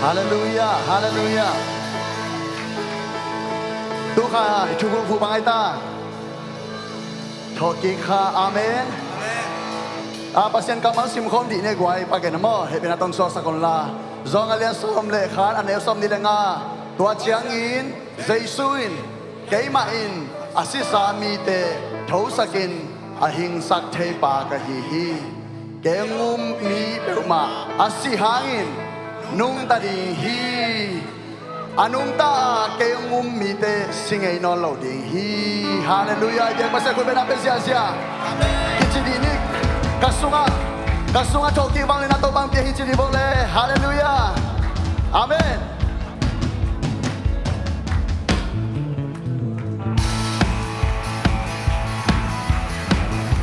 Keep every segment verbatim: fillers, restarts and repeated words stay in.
Halleluiah, halleluiah. Tu kha i thugulh phuh bang ai ta? Thawhkik kha, amen. A, Pasian kammal simkhawm dih ni guai, pagen a maw, hehpihna tawh suaksak un la. Johan a lian sawm le khat, a neu sawmnih le nga. Tua ciangin Jesu in, "Keimah in a sisa mite thosakin a hingsak theipa ka hi hi. Kei hong um mi peuhmah a sih hangin nungta ding hi. A nungta a kei hong um mite si ngei nawn lo ding hi." Halleluiah. I biak Pasian khut bengna pia ziahziah. Kici dih ni. Ka sungah, ka sungah thawhkik vangliatna Topa'n pia hi ci dih vok le. Halleluiah. Amen.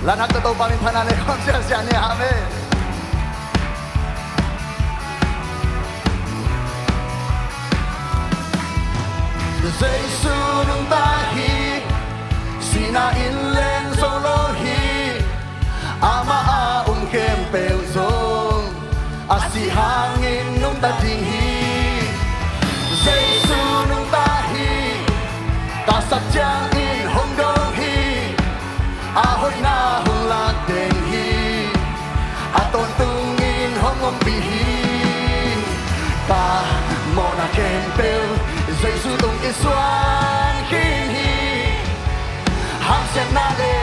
Lanhak tawh Topa minthanna nei khawm ziahziah ni. Amen. Jesu nungta hi, sihna in leng zo lo hi. Amah a um khempeuh zong a sih hangin nungta ding hi. Jesu nungta hi, ka sak ciangin hong dong hi. A hoihna hong lak den hi. A tawntungin hong ompih hi. Ka mawhna khempeuh Jesu tung i suan khin hi. Hamsiatna le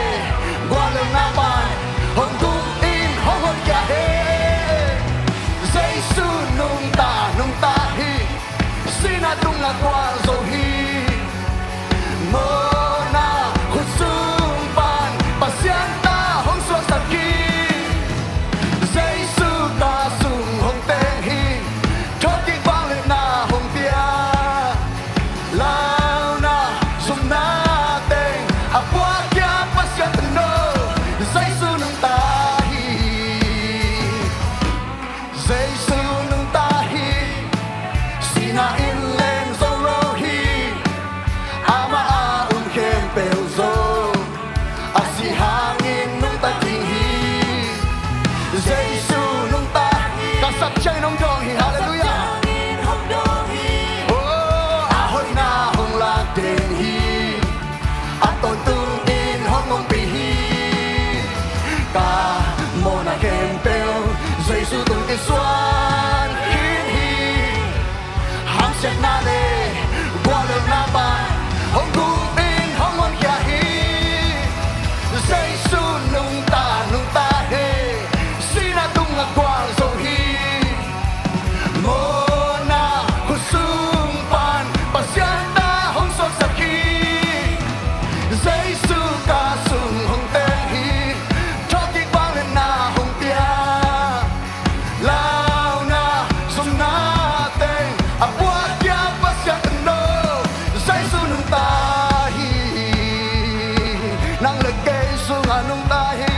guallelhna pan hong tung in hong honkhia hi. Jesu nungta, nungta hi. Sihna tungah gualzo hi. Mawhna khut sung pan Pasian ta hong suaksak hi. Jesu ka sung hong teng hi. Thawhkik vangliatna hong pia. Launa, zumna teng a puakkhia Pasian tano. Jesu nungta hi. Jesu nungta hi. Sihna in leng zo lo hi. Amah a um khempeuh zong a sih hangin nungta ding hi. Jesu nungta, ka sak ciangin hong dong hi. Halleluiah. Oh, a hoihna hong lak den hi. A tawntungin hong ompih hi. Ka mawhna khempeuh Jesu tung i suan khin hi. Hamsiatna le guallelhna pan hong tung in hong honkhia hi. Jesu nungta, nungta hi. Sihna tungah gualzo hi. Mawhna khut sung pan Pasian ta hong suaksak hi. Jesu ka sung hong teng hi. Thawhkik vangliatna hong pia. Launa, zumna teng a puakkhia Pasian tano. Jesu nungta hi. Nang le kei sungah nungta hi.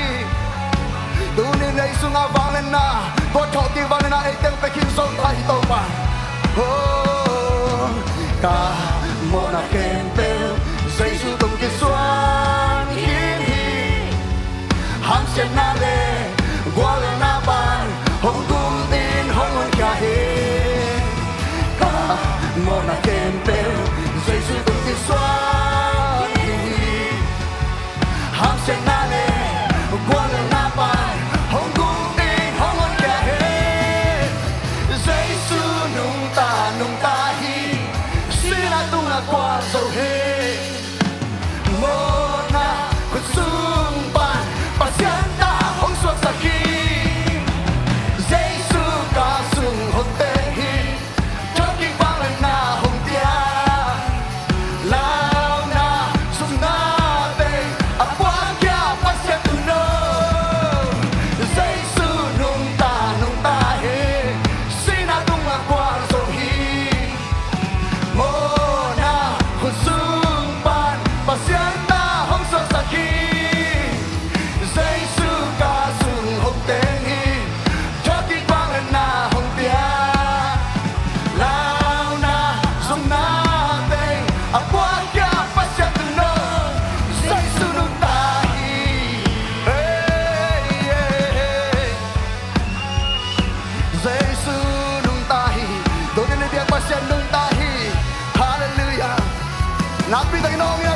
Tuni lei sungah vangliatna, tua thawhkik vangliatna ei teng pia khin zo ta hi Topa. Oh, ka mawhna khempeuh Jesu tung kisuan khin hi. Hamsiatna le guallelhna pan hong tung in hong honkhia hi. Ka mawhna khempeuh Jesu tung kisuan khin hi. Hamsiatna le guallelhna pan hong tung in hong honkhia hi. Jesu nungta, nungta hi. Sihna tungah gualzo hi.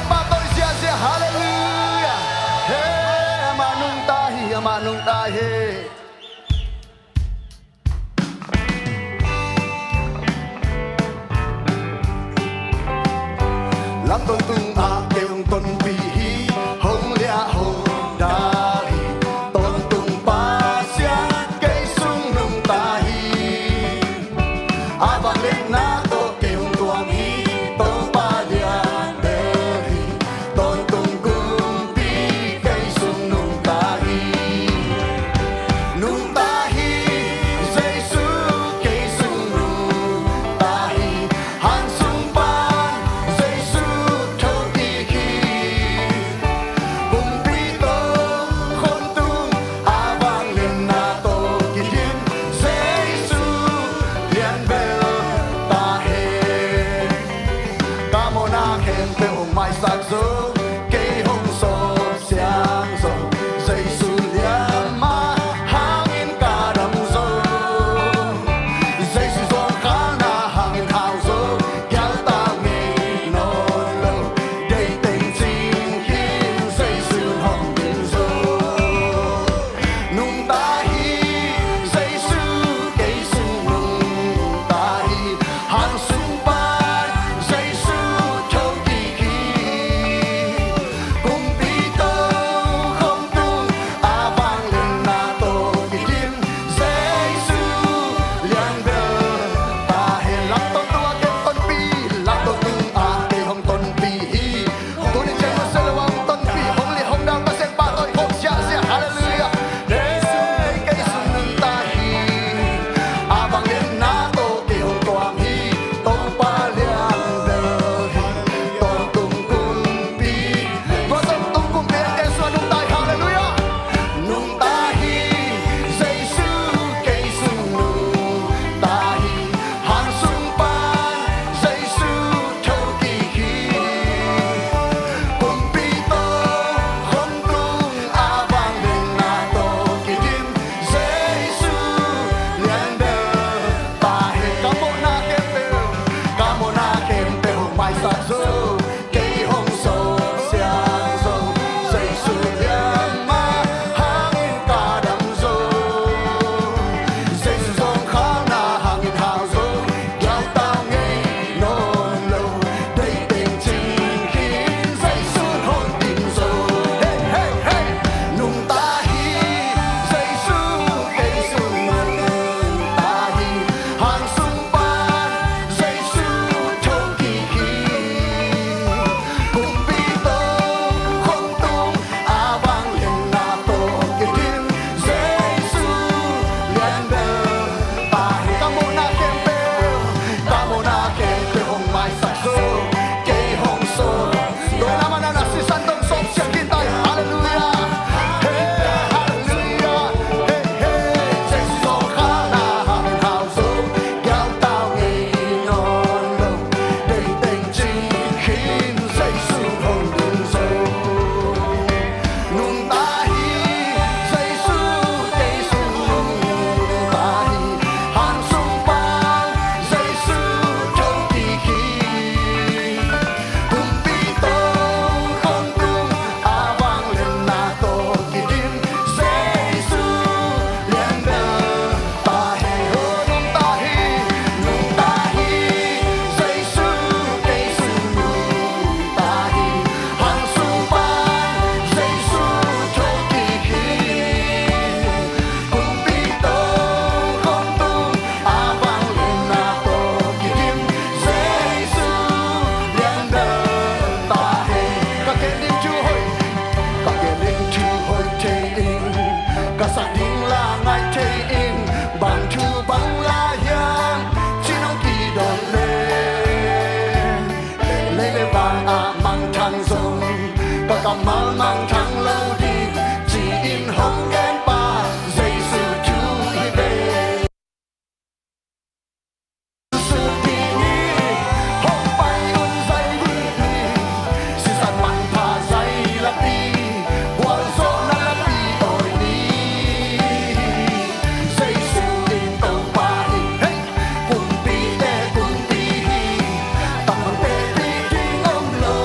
Pahtawi ziahziah, halleluiah. He, amah nungta hi, amah nungta hi. Lam tawntung ah kei hong tonpih hi, hong liah hong dal hi. Tawntung Pasian kei sung nungta hi. A vangliatna tawh kei hong tuam hi, Topa lianbel hi. Tawntung kumpi kei sung nungta hi. Nungta hi, Jesu kei sung nungta hi. Hansung pan Jesu thokik hi. Kumpi tawh khontung, a vangliatna tawh kidim, Jesu lianbel ta hen. Ka mawhna khempeuh hong maisak zo, kei hong sawp siang zo, Jesu liamma hangin ka dam zo. Jesu zawngkhalna hangin hau zo, gialtau ngei nawn lo, deih teng cing khin Jesu hong dim zo. Nungta hi, Jesu kei sung nungta hi. Hansung pan Jesu thokik hi. Kumpi tawh khontung, a vangliatna tawh kidim, Jesu lianbel ta hen. Lam tawntung ah kei hong tonpih, lam tawntung ah kei hong tonpih hi. Tuni ciang nusia lo a hong tonpih, hong liah hong dal Pasian pahtawi khawm ziahziah, halleluiah. He, kei sung nungta hi. A vangliatna tawh kei hong tuam hi. Topa lianbel hi. Tawntung kumpi, tua tawntung kumpi ah kei sung nungta hi, halleluiah. Nungta hi, Jesu kei sung nungta hi. Hansung pan Jesu thokik hi. Kumpi tawh khontung, a vangliatna tawh kidim, Jesu lianbel ta hen. Ka mawhna khempeuh, ka mawhna khempeuh hong maisak zo, kei hong sawp siang zo, Jesu liamma hangin ka dam zo. Jesu zawngkhalna hangin hau zo, gialtau ngei nawn lo, deih teng cing khin Jesu hong dim zo. Hey, hey, hey. Nungta hi, Jesu kei sung nungta hi. Hansung pan Jesu thokik hi. Kumpi tawh khontung, a vangliatna tawh kidim, Jesu lianbel ta hen. Ka mawhna khempeuh, ka mawhna khempeuh hong maisak zo, kei hong sawp. Tua ahih manin a sisan tawh sawp siang khin ta hi. Halleluiah. Hey, halleluiah. Hey, hey. Jesu zawngkhalna hangin hau zo, gialtau ngei nawn lo, deih teng cing khin Jesu hong dim zo. Nungta hi, Jesu kei sung nungta hi. Hansung pan Jesu thokik hi. Kumpi tawh khontung, a vangliatna tawh kidim, Jesu lianbel ta hen. Oh, nungta hi, nungta hi, Jesu kei sung nungta hi. Hansung pan Jesu thokik hi. Kumpi tawh khontung, a vangliatna tawh kidim, Jesu lianbel ta hen. Ka gen ding thu hoih, ka gen ding thu hoih thei in, ka sak ding la ngaih thei in, bang thu bang la hiam ci-in hong kidon leh, lei le van ah mangthang zong, ka kammal mangthang lo ding, ci-in hong genpa Jesu thu hi ve. Suk ding hi, hong pai un zai ding hi, sisan manpha zai lapi, gualzawhna lapi awi ni. Jesu in Topa hi, hei, kumpite kumpi hi, tangmangte pi ding om lo,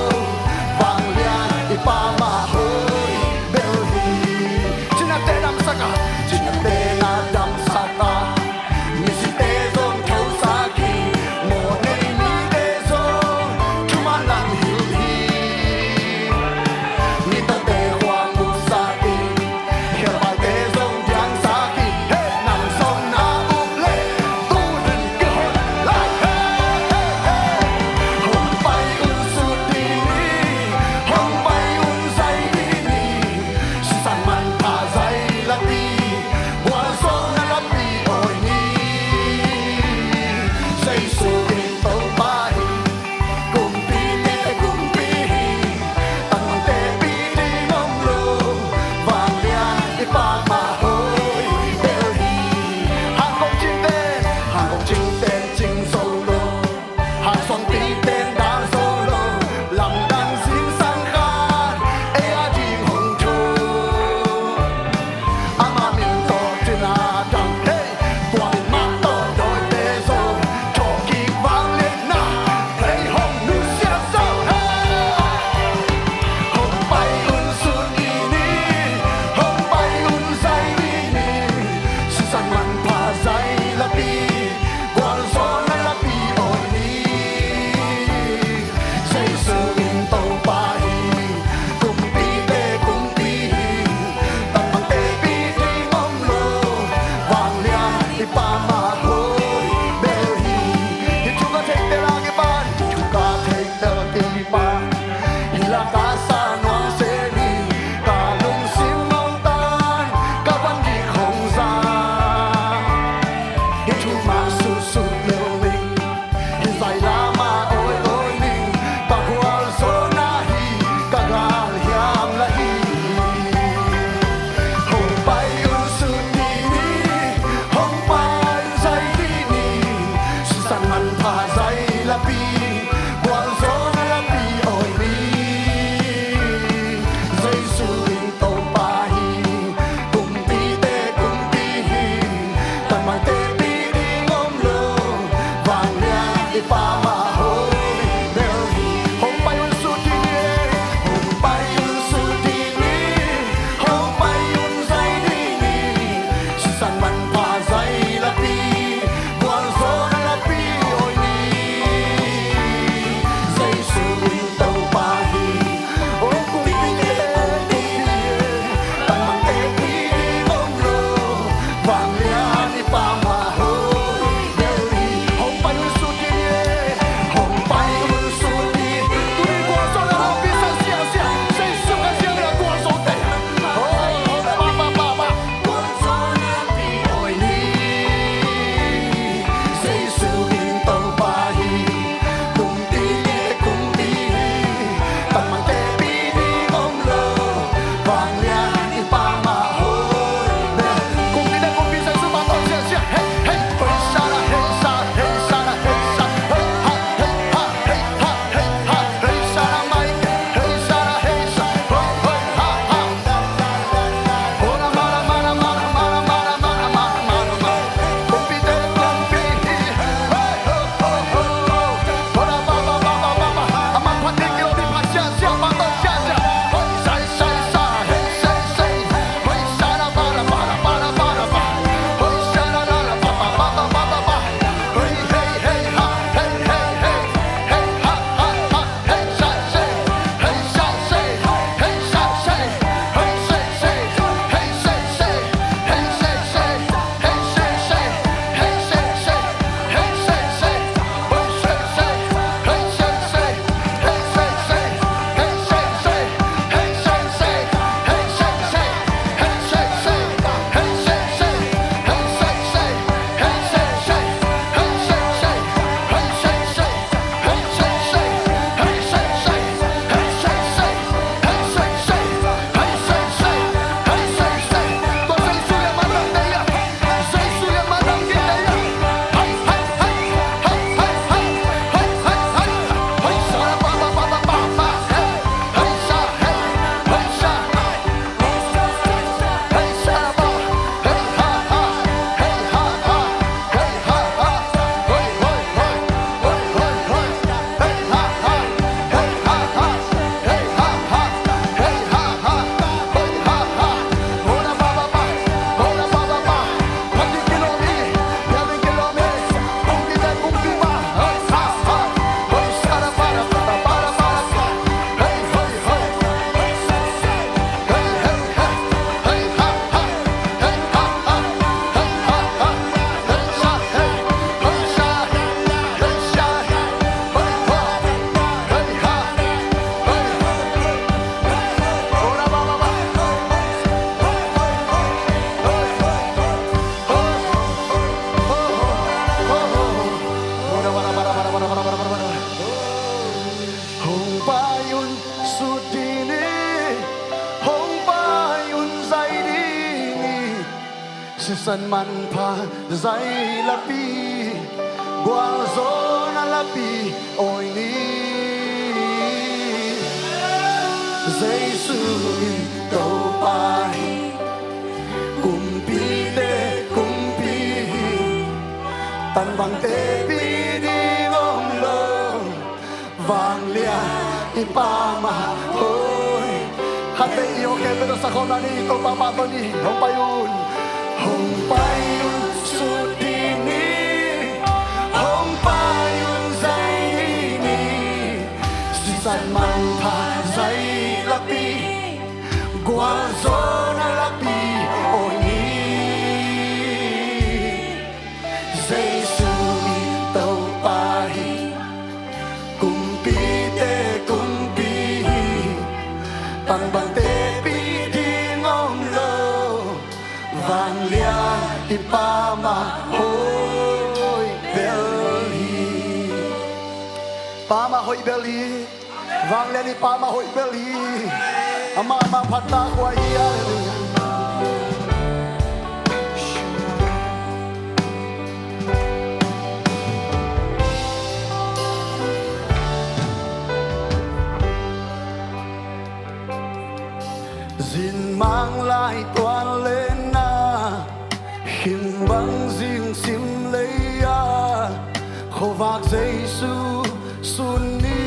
Sisan manpha zai lapi, gualzawhna lapi awi ni. Jesu i Topa hi, kumpite kumpi hi, tangvangte pi ding om lo. Vanglian i Pa mah hoih. Khatvei i awk khempeuh tawh sakhawm lai ni. Topa pahtawi ni. Hong pai un. Hong pai un sut dih ni. Hong pai un zai dih ni. Sisan manpha zai lapi, gualzawhna lapi awi ni. Jesu i Topa hi, kumpite kumpi hi, tangvangte pi ding om lo, vanglian i Pa mah hoih bel hi. Pa mah hoih bel hi. Vanglian i Pa mah hoih bel hi. Amah mah phat ta kua hi a. Zin mang lai tuan lenna, him bang zing sim lei a, khuavak Jesu sun ni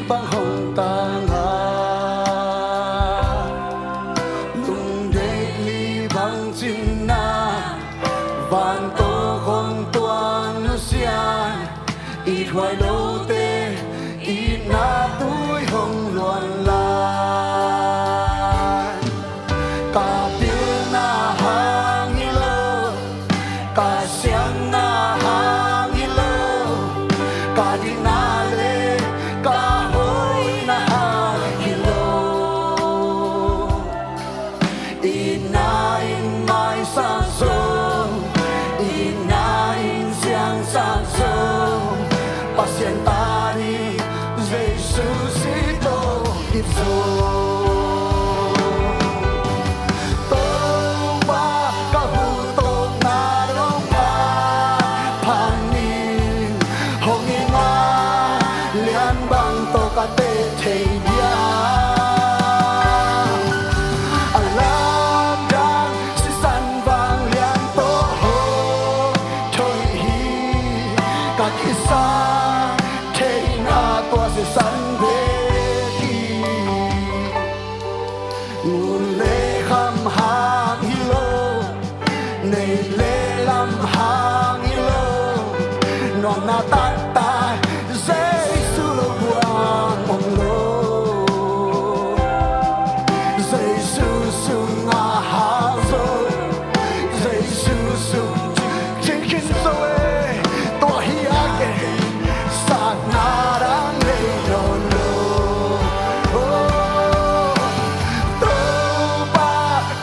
bang hong tang a, lungdeih ni bang cinna, van tawh hong tuang nusia, ithuai lote itna tui hong luan lai. Ka pilna hang hi lo, ka siamna hang hi lo, ka dikna le ka hoihna hang hi lo. Itna in maisak zo, itna in siangsak zo, Pasian ta ding Jesu si tawh kip zo. Topa ka huh tawh na dong pha, phan ning hong in a, lian bang tawh ka teh thei dia. A lamdang sisan vanglian tawh hong thoih hi, ka kisap theihna tua sisan bek hi. Ngun le kham hang hi lo, nei le lam hang hi lo, nuamna taktak Jesu lo buang om lo. Jesu sungah hau zo, Jesu sung cing khin zo e, tua hi a ke sakna dang nei nawn lo. Oh, Topa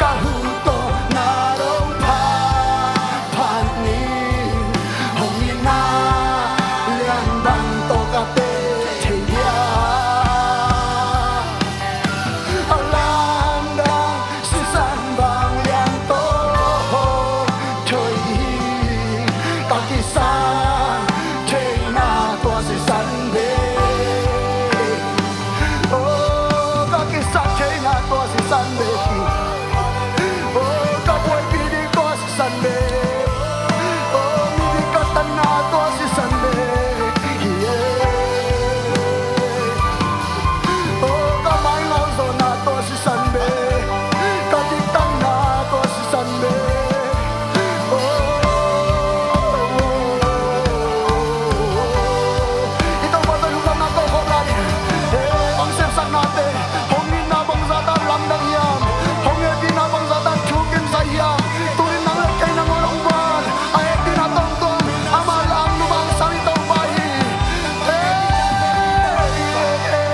ka huh tawh na dong pha, phan ning hong in a, lian bang tawh ka teh thei dia. A lamdang sisan vanglian tawh hong thoih hi, ka kisap theihna tua sisan bek. Oh, ka kisap theihna tua sisan bek hi. Oh, ka buaipih ding tua sisan bek. Oh, mi ding ka tanna tua sisan bek hi e. Oh, ka maingau zawhna tua sisan bek, ka diktanna tua sisan bek. Oh, i Topa tawh lungdamna tawh khawk lai. Eh, hong sepsaknate, hong itna bangzahta lamdang hiam, hong hehpihna bangzahta thukim sa hiam, tu-in nang le kei nangawn hong pan a hehpihna tawngtawng, amah lam nubang sam i Topa hi. Eh, eh, eh,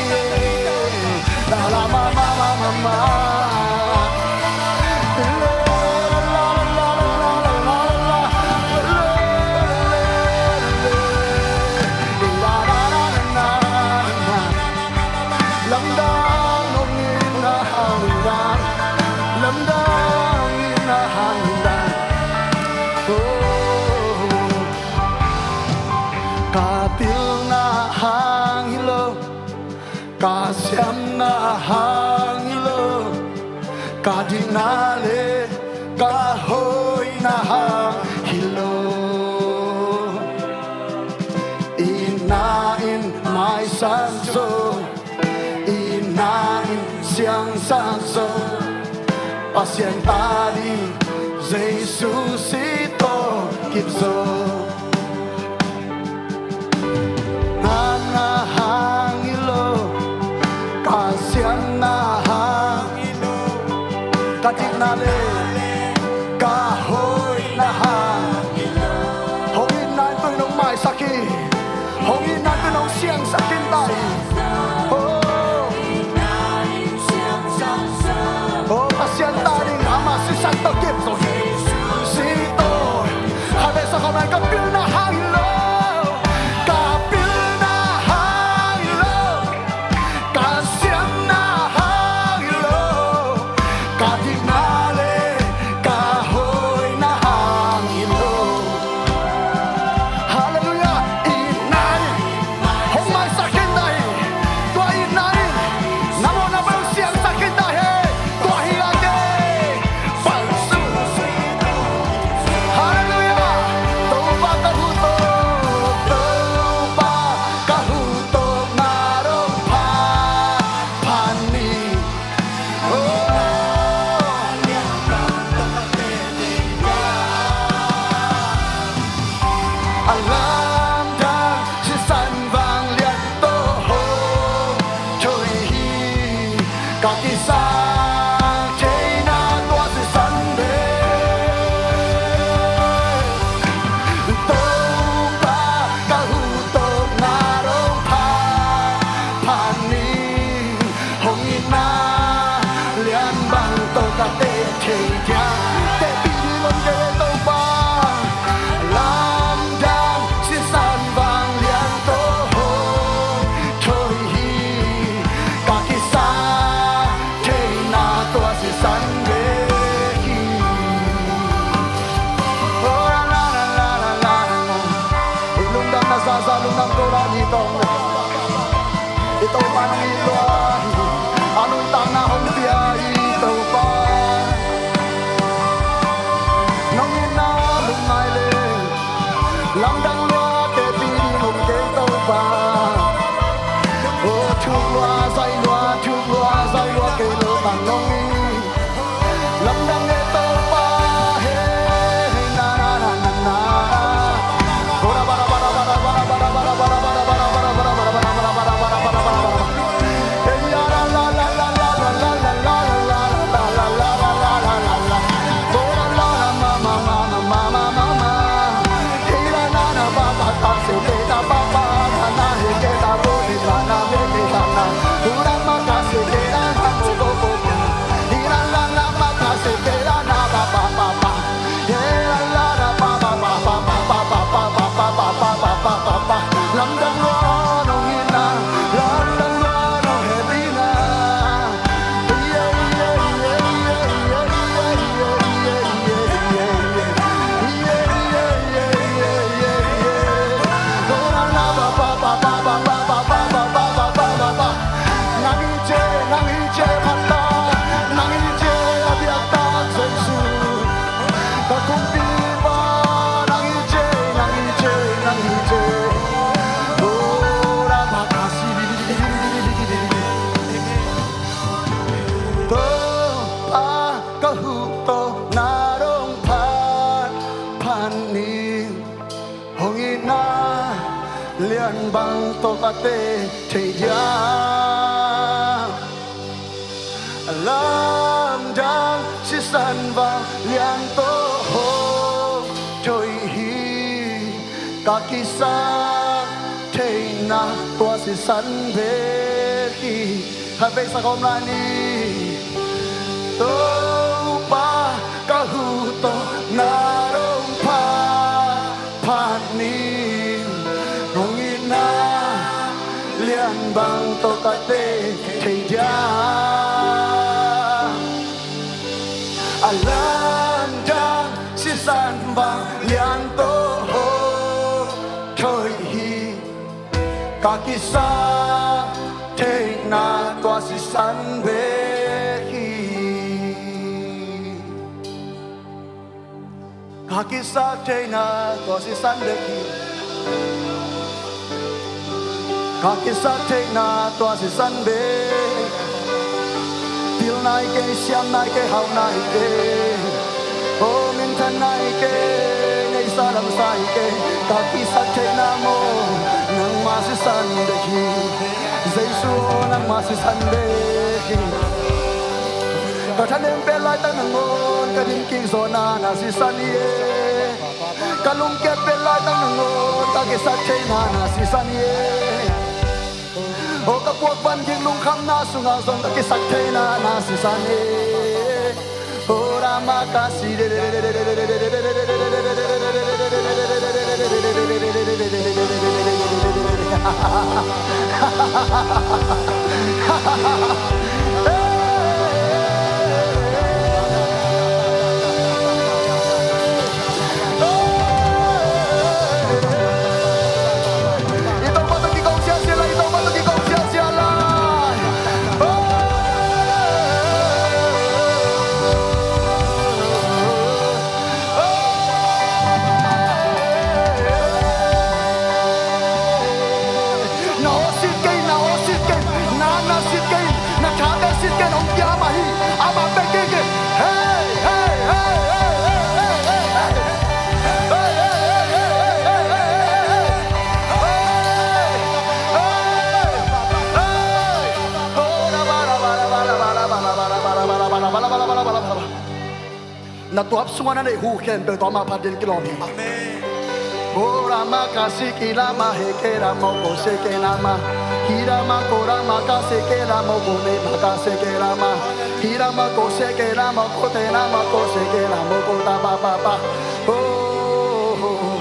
eh, eh. La, la, ma, ma, ma, ma, ma. Lamdang hong in a, lamdang, lamdang in a, lamdang. hang hi lo, ka dikna le ka hoihna hang hi lo. Itna in maisak zo, itna in siangsak zo, Pasian ta ding Jesu si tawh kip zo. Nang na hang hi lo, ka siamna hang hi lo, ka dikna le ka hoihna hang hi lo. Hong itna in tu-in hong maisak hi. Hong itna in tu-in hong siangsak khin ta hi. Oh. Oh, Pasian ta ding ama sisan tawh kip zo hi. Si tawh. Khatvei sa khawm lai, ka pilna hang hi lo, ka pilna hang hi lo, ka siamna hang hi lo, ka dikna le ka hoihna hang hi lo. Halleluiah. Itna in hong maisak khin ta hi. Tua itna in na mawhna bel siangsak khin ta hi. Tua hi a kei. Palsu. Halleluiah. Topa ka huh tawh, Topa ka huh tawh, na dong phat phat ni. Oh. A lamdang sisan vanglian tawh hong thoih hi. Ka kisap theihna tua sisan bek. Topa ka huh tawh, na dong phat phat ni. Hong itna lian bang tawh ka teh thei diam? Teh pi ding om kei e Topa. Lamdang sisan vanglian tawh hong thoih hi. Ka kisap theihna tua sisan bek hi. Oh, la, la, la. I lungdamna zaza lungdam ko la ni tawng le. I Topa nong it lua hi. A nuntakna hong pia hi Topa. Nong itna lungngai le lamdang lua, teh pi ding om kei Topa. Oh, thuk lua zai lua, thuk lua zai lua kei lo, nang nong it. Lamdang e Topa, he, he, na, na, na, na, na. Ora, bara, bara, bara. Lamdang lua nong itna, lamdang lua nong hehpihna. Nang hi ci e, nang hi ci e, phat ta. Nang hi ci e, a biak tak Jesu. Ka kumpipa, nang hi ci e, nang hi ci e, nang hi ci e. Ora bakasi. Topa ka huh tawh, na dong phat phat ni. Hong itna lian bang tawh ka teh thei diam? Lamdang sisan vanglian tawh hong thoih hi. Ka kisap theihna tua sisan bek hi. Khatvei sa khawm lai ni. Topa ka huh tawh, na dong phat phat ni. Hong itna lian bang tawh ka teh thei diam? A lamdang sisan vanglian tawh hong thoih hi. Ka kisap theihna tua Sisan bek hi. Ka kisaktheihna tua sisan bek hi. Ka kisaktheihna tua sisan bek. Pilna hi kei, siamna hi kei, hauhna hi kei. Oh, minthanna hi kei, neihsa lamsa hi kei. Ka kisaktheihna maw, nangmah sisan bek hi. Jesu aw, nangmah sisan bek hi. Ka thanem pet laitak nangawn ka din kik zawhna na sisan hi e. Ka lungkiat pet laitak nangawn ka kisaktheihna na sisan hi e. Oh, ka puak van ding lungkhamna sungah zong ka kisaktheihna na sisan hi e. Oh, Rama Kasi. I Topa tawh kiko siasia lai, i Topa tawh kiko siasia lai. Na aw sit kei, na aw sit kei, na na sit kei, na thate sit kei, hong pia amah hi, amah bek kei kei. Hey, hey, hey. Na tuap sungah na neih hu khempeuh tawh amah phat dingin kilawm hi. Amen. Ko rama ka si ki lama he ke rama ko se ke lama. Ki lama ko rama ka se ke lama ko ne ma ka se ke lama. Ki lama ko se ke lama ko te lama ko se ke lama ko ta pa pa pa. Oh, oh, oh.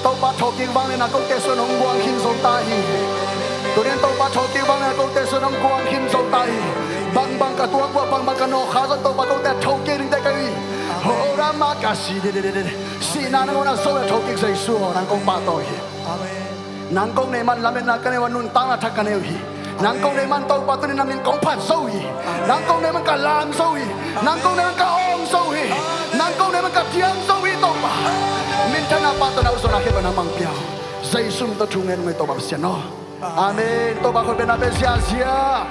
Topa thawhkik vang le na kote suan hong guang khin zo ta hi. Tuni in Topa thawhkik vang le na kote suan hong guang khin zo ta hi. Bangbang ka tuak uh a, bangbang ka nawhkha zong Topa kote thawhkik dingte ka hi. Ho rama ka si de de de de. Sihna nangawn a zo le thawhkik Jesu aw, nang kong pahtawi hi. Amen. Nang kong nei man lametna ka nei uh a, nuntakna thak ka nei uh hi. Nang kong nei man Topa tuni na min kong phat zo hi. Nang kong nei man ka lam zo hi. Nang kong nei man ka awng zo hi. Nang kong nei man ka thiang zo hi Topa. Minthanna, pahtawina, hauhzawhna khempeuh nangmah pia. Jesu min tawh thu ngen ung ei Topa Pasian aw. Amen. Topa khut bengna pia ziahziah.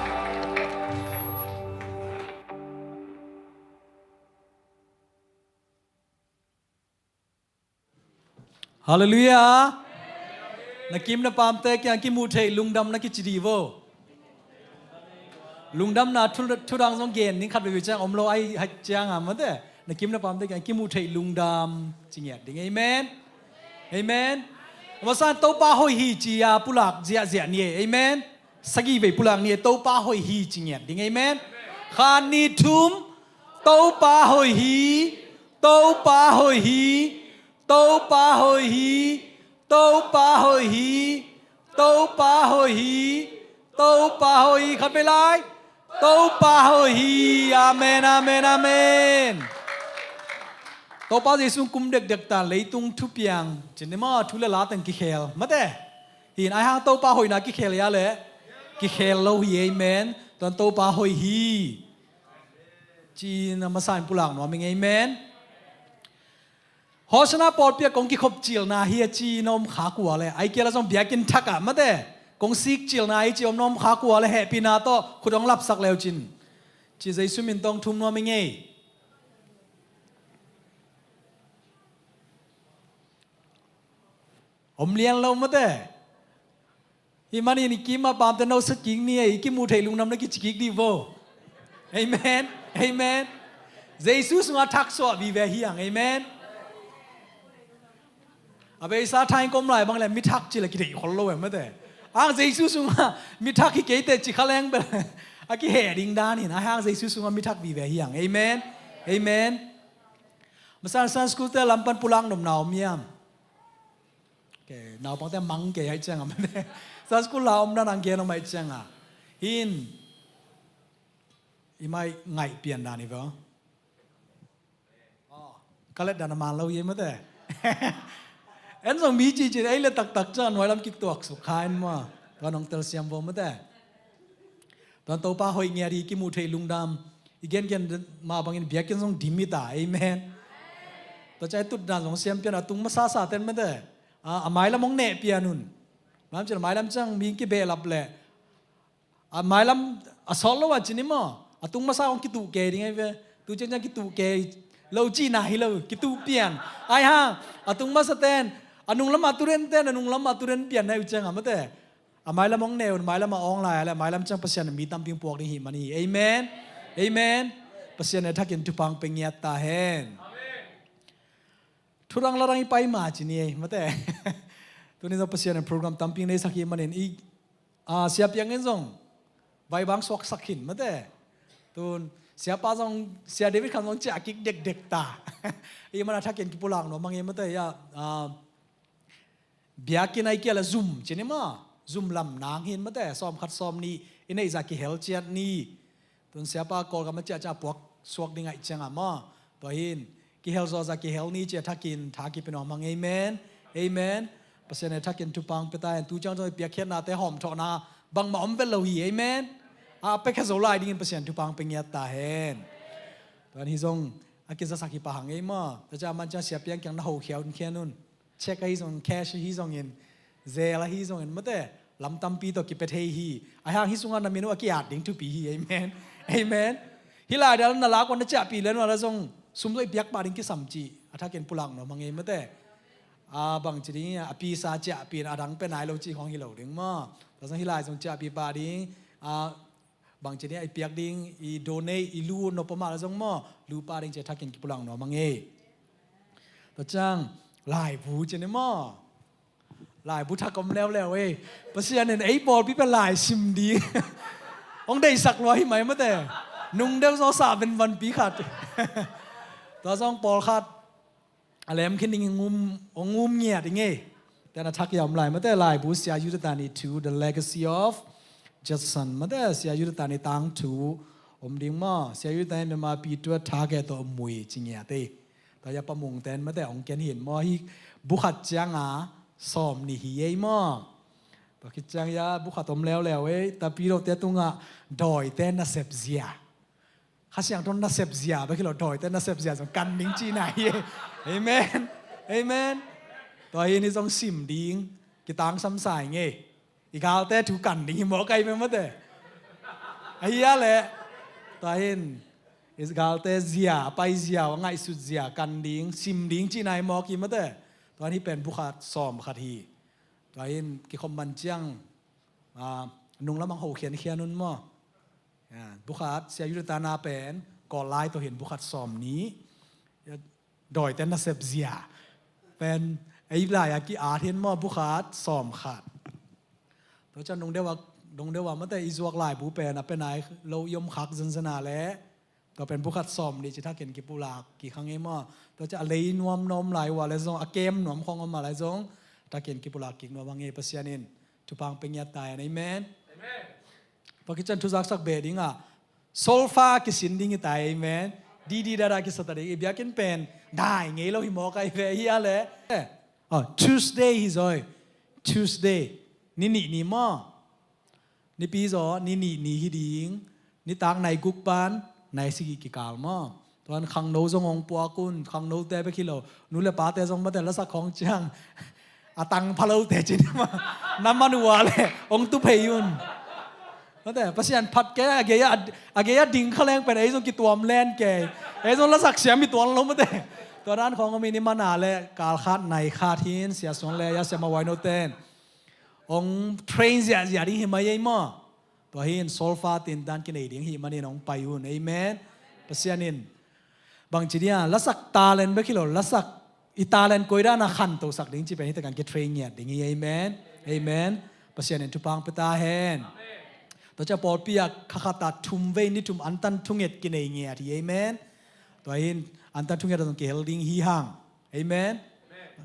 Halleluiah. Na kim na pamte kiang kimuh theih lungdam na kici dih vo. Lungdamna thu, thudang zong gen ning khat veve ciang om lo ai hai ciang a mate. Na kim na pamte kiang kimuh theih lungdam ci ngiat ding. Amen. Amen. Masa in Topa hoih hi ci a pulak ziahziah ni e. Amen. Sagih vei pulak ni e, Topa hoih hi ci ngiat ding. Amen. Khat, nih, thum. Topa hoih hi. Topa hoih hi. Topa hoih hi. Topa hoih hi. Topa hoih hi. Topa hoih hi. Khat vei lai. Topa hoih hi. Amen, amen, amen. Topa Jesu kum dekdek ta leitung thupiang cin ni maw, thu le la teng kikhel mate. Hi in ai hang Topa hoihna kikhel hia le? Kikhel lo hi. Amen. Tuan Topa hoih hi. Ci-in a masa in pulak nuam ing. Amen. Hosanna pawlpi ah kong kikhop cilna hi a ci na om khak uh a le, ai kei la zong biakinn thak ah mate, kong sik cilna hi ci om na om khak uh a le, hehpihna tawh khut hong lapsak le uh cin. Ci Jesu min tawh thum nuam ing ei. Om lian lo mate. Hi manin i kim a pamte no sa kik ni e, i kimuh theih lungdam na kici kik dih vo. Amen. Amen. Jesu sungah thak suah vive hi hang. Amen. A beisa thain kom lai bang le mi thak ci le kideih khol lo e mate. Ang Jesu sungah mi thak hi kei teh ci kha leng bel a kiheh ding dan hi in, a hang Jesu sungah mi thak vive hi hang. Amen. Amen. Masa in Sunday school te lam pan pulak nopna om hiam? Ke, naupangte mang kei ahih ciangin a mate. Sunday school la om dan ang gen om ahih ciangin a. Hi in, i mai ngaih pian dan hi ve. Aw, ka let dan a man lo hi mate. En zong mi ci ci ei le taktak ciang nuai lam kik tuak suk kha in maw. Tua nong telsiam vo mate. Tuan Topa hoih ngiat hi, kimuh theih lungdam. I gengen mah bangin biakinn zong dim hi ta. Amen. Tua ciang i tutdan zong siampian a tung masa sa ten mate, a, a mailam hong neh pian un. Lam ciang a mailam ciang mi kibehlap leh a mailam a sawt lo a cin hi maw, a tung masa hong kituh kei ding ahi ve. Tu ciang ciang kituh kei lo cihna hi lo, kituh pian. Ai hang a tung masa ten, a nunglam a turen ten, a nunglam a turen pian na uh ciang a mate, a mailam hong neh un, mailam a awng lai a le, a mailam ciang Pasian in mi tampi hong puak ding hi man hi. Amen. Amen. Pasian in a thakin thupha hong pia ngiat ta hen. Thudang ladang i pai ma ci ni ei mate. Tuni zong Pasian in program tampi neisak hi manin i, a, Sia Piang in zong vai bang suaksak hin mate. Tun Siapa zong, Sia David Kham zong ciah kik dekdek ta. I man a thakin kipulak nuam hang ei mate. Ya, a, biakinn ai kia la zum ci ni maw, zum lam nang hin mate, sawm khat sawm nih i neih zah kihel ciat ni. Tun Siapa Kawlgam a ciah ciah puak suak ding aih ciang a maw, tua hin kihel zaw zah kihel ni ci a thakin tha kipia nuam hang. Amen. Amen. Pasian in a thakin thupha hong pia ta hen. Tu ciang zong i piakkhiatnate hawmthawhna bangmah om vet lo hi. Amen. A pia khe zo lai dingin Pasian thupha hong pia ngiat ta hen. Tuan hi zong a kizasak hi pah hang ei maw. Tua ciang a man ciang Sia Piang kiang na hokhia un khian un. Check ahi zongin, cash ahi zongin, zel ahi zongin mate, lam tampi tawh kipia thei hi. Ahi hang hih sungah na min uh a ki-at ding thupi hi. Amen. Amen. Hih lai dal na lak uh na ciahpih lian uh a la zong sum zong i piak pah ding kisam cih a thakin pulak nuam hang ei mate. A bangci ding a pisa ciahpih in a dang pia nai lo cih khawng hi lo ding maw. Tua zong hih lai zong ciahpih pah ding, a bangci ding a i piak ding, i donate, i lu nop pah mah la zong maw, lu pah ding ci a thakin kipulak nuam hang ei. Tua ciang laibu ci ni maw. Laibu thak om leuleu ei. Pasian in ei pawlpi pen lai sim ding hong deihsak lua hi mai mate. Nung deuh zaw sah venvanpi khat. Tua zong pawlkhat a lem khin ding hong um, hong um ngiat ding ei. Tua a thak hiam lai mate, laibu Sia Yudatani thu, The Legacy of Judson mate, Sia Yudatani tangthu om ding maw. Sia Yudatani Myanmar pi tua thak e tawh mui ci ngiat ei. Tua ya pa mung ten mate hong ken hin maw, hih bu khat ciang a sawm nih hi ei maw. Tua khit ciang ya bu khat om leuleu ei, tapi lo te tungah dawite nasep zia. Kha Siangtho nasep zia bek hi lo, dawite nasep zia zong kan ding cihna hi ei. Amen. Amen. Tua hi ni zong sim ding, kitangsam sa ing ei. I galte thu kan ding hi mawk ahi mah mate. Ahi a leh tua hin i galte zia, a pai zia, a ngaihsut zia kan ding, sim ding cihna hi mawk hi mate. Tua hin hi pen bu khat sawm khat hi. Tua hin kikhop man ciang, a, nunglam ang ho khiankhian un maw. Ya, bu khat Sia Yudatana pen Kawl lai tawh hin bu khat sawm nih. Ya, dawite nasep zia pen ei lai a ki-at hin maw, bu khat sawm khat. Tua ciang dong deuh a, dong deuh a mate i zuak laibu pen a pia nai lo i om khak zenzen a leh tua pen bu khat sawm nih ci thakin kipulak kik hang ei maw. Tua ciang a lei nuam nuam lai uh a leh zong, a kem nuam khawng om a leh zong thakin kipulak kik nuam hang ei. Pasian in thupha hong pia ngiat ta hen. Amen. Amen. Tua khit ciang thuzaksak beh ding a, solfa kisin ding hi ta. Amen. Didi dada kisa ta ding. I biakinn pen dai ngei lo hi mawk ahi ve hi a leh. Oh, Tuesday hi zaw ei. Tuesday. Ni nih ni maw. Nipi zaw ni nih ni hi ding. Nitak nai guk pan nai sagih kikal maw. Tuan khangno zong hong puak un, khangnote bek hi lo, nu le pate zong mate lasak khawng ciang a tang pha lote ci ni maw, na man uh a leh hong tu phei un. Mate, Pasian phat kei, a gei a, a gei a ding kha leng pen ei zong kituam len kei. Ei zong lasak siam hi tuan lo mate. Tua dan khawng om hi ni, man a leh kal khat nai khat hin, Sia Suan le ya Sia Ma Wai No ten hong train ziahziah ding hi mai ei maw. Tua hin solfa tintan kinei ding hi manin hong pai un. Amen. Pasian in bangci ding a, lasak talent bek hi lo, lasak i talent koi dan a khantosak ding ci pen hi takin kitrain ngiat ding hi. Amen. Amen. Pasian in thupha hong pia ta hen. Tua ciang pawlpi ah kha khat ah thum vei ni thum antan thunget kinei ngiat hi. Amen. Tua hin antan thunget ah zong kihel ding hi hang. Amen.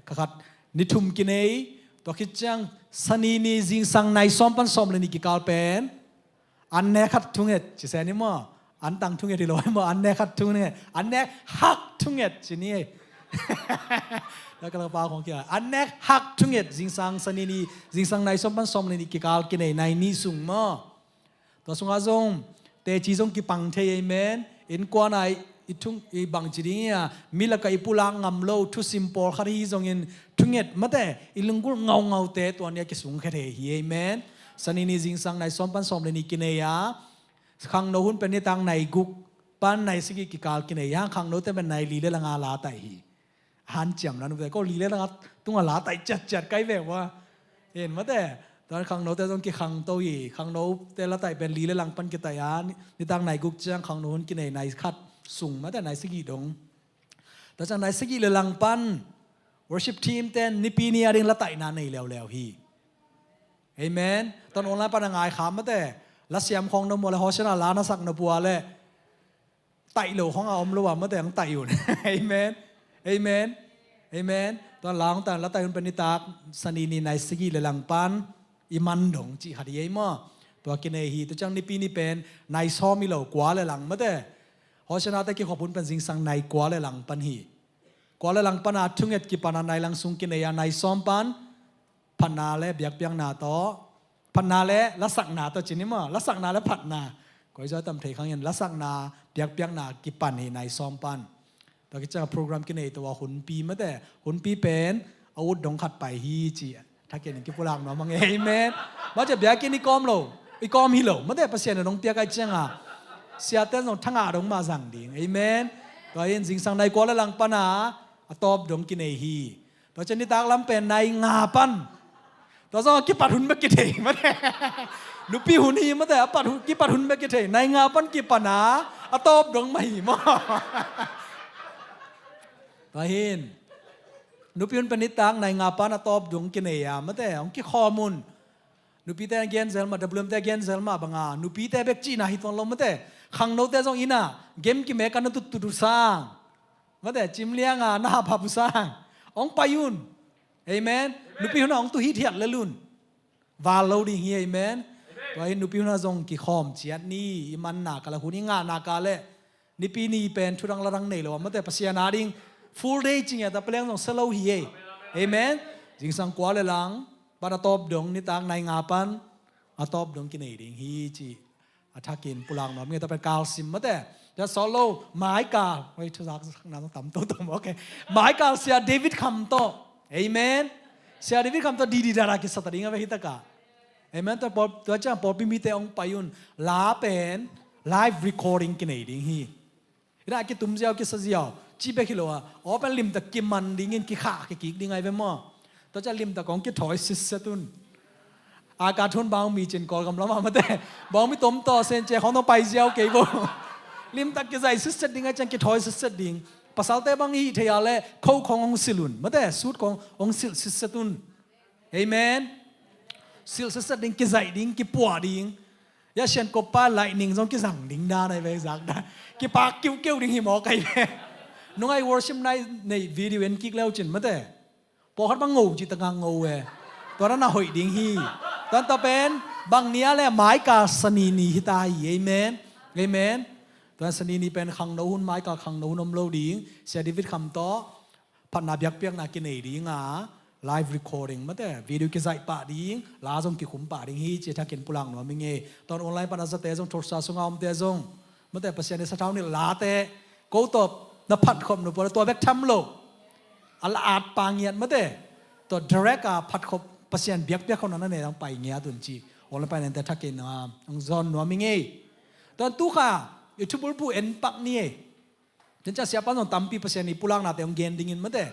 Kha khat ni thum kinei, tua khit ciang Sani ni zingsang nai sawm pan sawm le nih kikal pen an nek khat thunget ci se ni maw. An tang thunget hi lo maw, an nek khat thunget, an nek hak thunget ci ni. Tua ka la pa khong kia, an nek hak thunget, zingsang Sani ni, zingsang nai sawm pan sawm le nih kikal kinei nai nih sung maw. Tua sungah zong teci zong kipang thei, amen. Innkuan ah i thung i bangci ding hi a, mi lakah i pulak ngam lo thusim pawlkhat hi zongin thunget mate i lunggulh ngaungaute tua ni a kisungkhia thei hi, amen. Sanini zingsang nai sawm pan sawm le nih kinei a, khangno hun pen nitak nai guk pan nai sagih kikal kinei a, khangnote pen nai li le langa la taih hi. Hanciam na nute ko li le langa tunga la taih ciatciat kai ve ua. Hin mate, tuan khangnote zong kikhangto hi, khangnote la taih pen li le lang pan kitaih a, ni- nitak nai guk ciang khangno hun kinei nai khat sung mate nai sagih dong. Tua ciang nai sagih le lang pan worship team ten nipi ni a ding la taihna nei leuleu hi. Amen. Tuan online pan a ngai kham mate, la siam khong na mua le Hosiana la na sak na pua le taih lo khong a om lo a mate ang taih un. Amen. Amen. Amen. Tuan la hong taih un, la taih un pen nitak sanini nai sagih le lang pan i man dong cih khat hi ei maw. Tua kinei hi. Tua ciang nipi ni pen nai sawm hi lo, kua le lang mate. Hosianate kikhop hun pen zingsang nai kua le lang pan hi. Kua le lang pan a thunget kipan a nai lang sung kinei a nai sawm pan phatna le biakpiakna tawh, phatna le lasakna tawh ci ni maw, lasakna le phatna. Koi zaw tam thei khang in lasakna biakpiakna kipan hi nai sawm pan. Tua kiciang program kinei tua hunpi mate, hunpi pen a ut dong khat pai hi ci. Thakin in kipulak nuam ang, amen. Mate biakinn i kawm lo, i kawm hi lo mate, Pasian in hong piak ai cianga siaten zong thanga dong mah zang ding, amen. Tua in zingsang nai kua le lang pan a a tawp dong kinei hi. Tua ciang nitak lam pen nai nga pan. Tua zong a kipat hun bek kithei mate. Nupi hun hi mate, a pat hun, kipat hun bek kithei. Nai nga pan kipan a a tawp dong mah hi maw. Tua hin nupi hun pen nitak nai nga pan a tawp dong kinei a mate hong kikhawm un. Nupite a gen zel mah, W M te a gen zel mah banga nupite bek cihna hi tuan lo mate. Khangnote zong inn a game kimek a na tuttut uh sang mate, cim lianga na haphap uh sang hong pai un. Amen. Nupi hun a hong tu hithiat lel un. Val lo ding hi, amen. Tua hi nupi hun a zong kikhawm ciat ni, i manna ka le hun i ngahna ka le nipi ni pen thudang ladang nei lo a mate, Pasian a ding full day cing a ta peleng zong sa lo hi ei. Amen. Zingsang kua le lang pan a tawp dong nitak nai nga pan a tawp dong kinei ding hi ci. A thakin pulak nuam nge ta pen kalsim mate. Tua sawt lo maikal, oi thuzak na tam to tam, okay. Maikal Sia David Kham tawh, amen. Sia David Kham tawh didi dara kisa ta ding a ve hi taka. Amen. Tua pawl, tua ciang pawlpi mite hong pai un. La pen live recording kinei ding hi. Ina kitum ziau kisa ziau ci bek hi lo a, aw pen limtak kiman dingin kikhah kikik ding ai ve maw. Tua ciang limtak kong kithawi sitset un. A ka thun bang mi cin Kawlgam lamah mate bang mi tom tawh sen cia khong tong pai ziau kei bo. Limtak kizaih sitset ding ai ciang kithawi sitset ding. Pasalte bang i hih thei a le kho khong hong silh un mate, sut khong hong silh sitset un. Amen. Silh sitset ding, kizaih ding, kipuah ding. Ya sian koppa lightning zong kizang ding dan ai ve, zak dan. Kipak kiukiu ding hi mawk ai ve. Nungai worship night nei video en kik leu cin mate. Pawlkhat bang ngo ci taka ngo e. Tua na hoih ding hi. Tuan ta pen bang nia le maika sanini hi ta hi. Amen. Amen. Tuan sanini pen khangno hun, maika khangno hun om lo ding. Sia David Kham tawh phatna biakpiakna kinei dinga live recording mate video kizaih pah ding, la zong kikhum pah ding hi ci thakin pulak nuam ing e. Tuan online pana zate zong, Tulsa sunga omte zong mate, Pasian i sathau nilh late ko tawh na phatkhop nupua tua bek tham lo. A la at pa ngiat mate, tua direct a phatkhop Pasian biakpiak khop na na ne dang pai ngiat un ci online pana te thakin a hong zawn nuam ing e. Tuan tukha i thubulphuh en pak ni e. Ciancia siapa zong tampi Pasian i pulaknate hong gen dingin mate.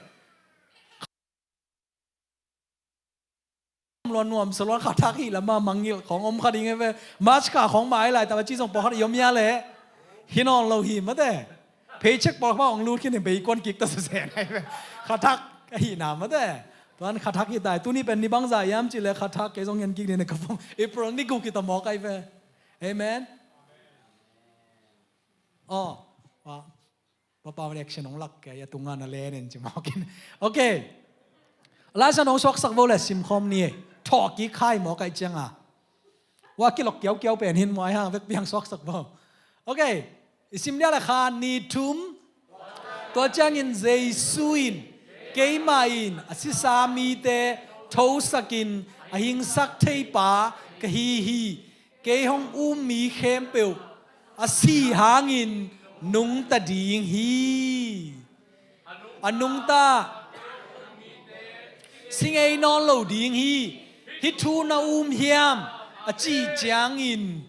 Luan nuam sa luan khathak hi lama mangngilh khong om kha ding e ve. March kha khong mai lai tama ci zong pawlkhat i om ia le hi nawn lo hi mate. Paycheck pawlkhat hong lut khin in beikuan kik ta sese nai ve. Khathak ahihna mate. Tuan khathak hi tai. Tuni pen ni bangza iam ci le khathak kei zong ngen kik ni ne ka phong. April ni guk hi ta mawk ai ve. Amen. Aw, wa papa reaction hong lak kei a tunga na len en ci mawk in. Okay. Laisa nong suaksak vo le simkhawm ni e. Thawh kik khai mawk ai cianga wa kilok kiaukiau pen hin muai hang vek piang suaksak vo. Okay. I sim dia le kha ni thum. Tua ciangin Jesu in keimah in a sisa mite thosakin a hingsak theipa ka hi hi. Kei hong um mi khempeuh a sih hangin nungta ding hi. A nungta si ngei nawn lo ding hi. Hih thu na um hiam a cih ciangin,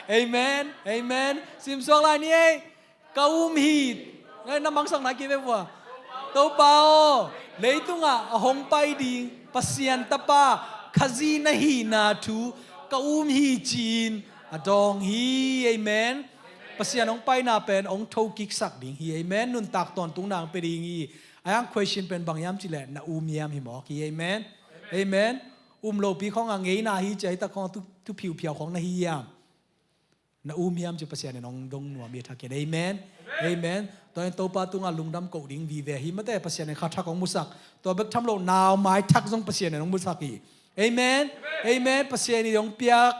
Amen. Amen. Simsuak lai ni ei. Ka um hi. Ngai na mangsak na ki ve vua. Topa aw, leitungah a hong pai ding Pasian Tapa Khazih na hihna thu ka um hi ci-in a dawng hi. Amen. Pasian hong paina pen hong thokiksak ding hi. Amen. Nuntak tawntung nang pe ding hi. A yang question pen bang hiam cih leh na um hiam hi mawk hi. Amen. Amen. Um lopi khawng a ngeina hi ci a, hi tak khawng a thu, thu phiuphiau khawng na hi hiam? Na um hiam ci Pasian in hong dong nuam hi a thak in. Amen. Amen. Tua in Topa tungah lungdam koh ding vive hi mate, Pasian in kha thak hong musak. Tua bek tham lo nau mai thak zong Pasian in hong musak hi. Amen. Amen. Pasian in hong piak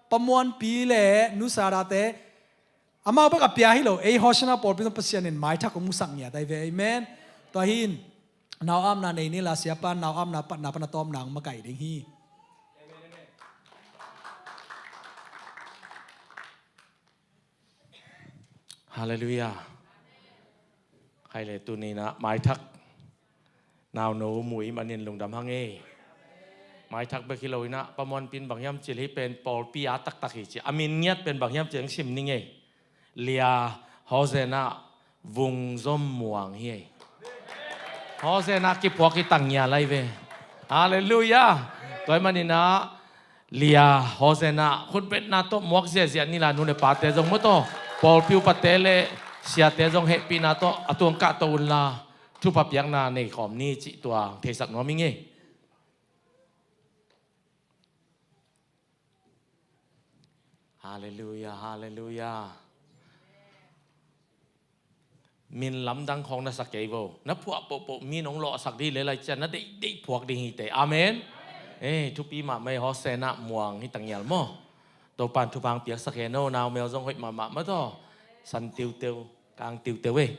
Pa Muanpi le Nu Sarate, amau bek a pia hi lo, ei Hosanna pawlpi zong Pasian in mai thak hong musak ngiat ahi ve. Amen. Tua hi in, nau amna nei ni la, siapa nau amna patna pan a tawpna hong makaih ding hi. Halleluiah. Hai le, tuni in ah mai thak nauno mu i hih manin lungdam hang ei. Mai thak bek hi lo in ah, Pa Muanpi in bang hiam cih leh hih pen pawlpi a taktak hi ci a, a min ngiat pen bang hiam cih leh hong sim ning ei. Lia Hosanna Vung Zom Muang hi ei. Hosanna kiphuak hi tang ngial lai ve. Halleluiah. Tua hih manin ah Lia Hosanna khutbetna tawh muak ziahziah ni la, nu le pate zong maw tawh, pawlpi upate le siate zong hehpihna tawh a tuang kahto un la, thupha piakna nei khawm ni cih tua theisak nuam ing ei. Halleluiah, halleluiah. Min lamdang khawng na sa kei vo. Na phuah pohpoh mi nong lawhsak dih le lai cian na deihdeih phuak ding hi te. Amen. Eh, thupi mahmah ei, Hosanna Muang hi tang ngial maw. Topan thupha hong piaksak hen aw, naumel zong hoih mahmah maw tawh. San tiuteu, kang tiuteu ei.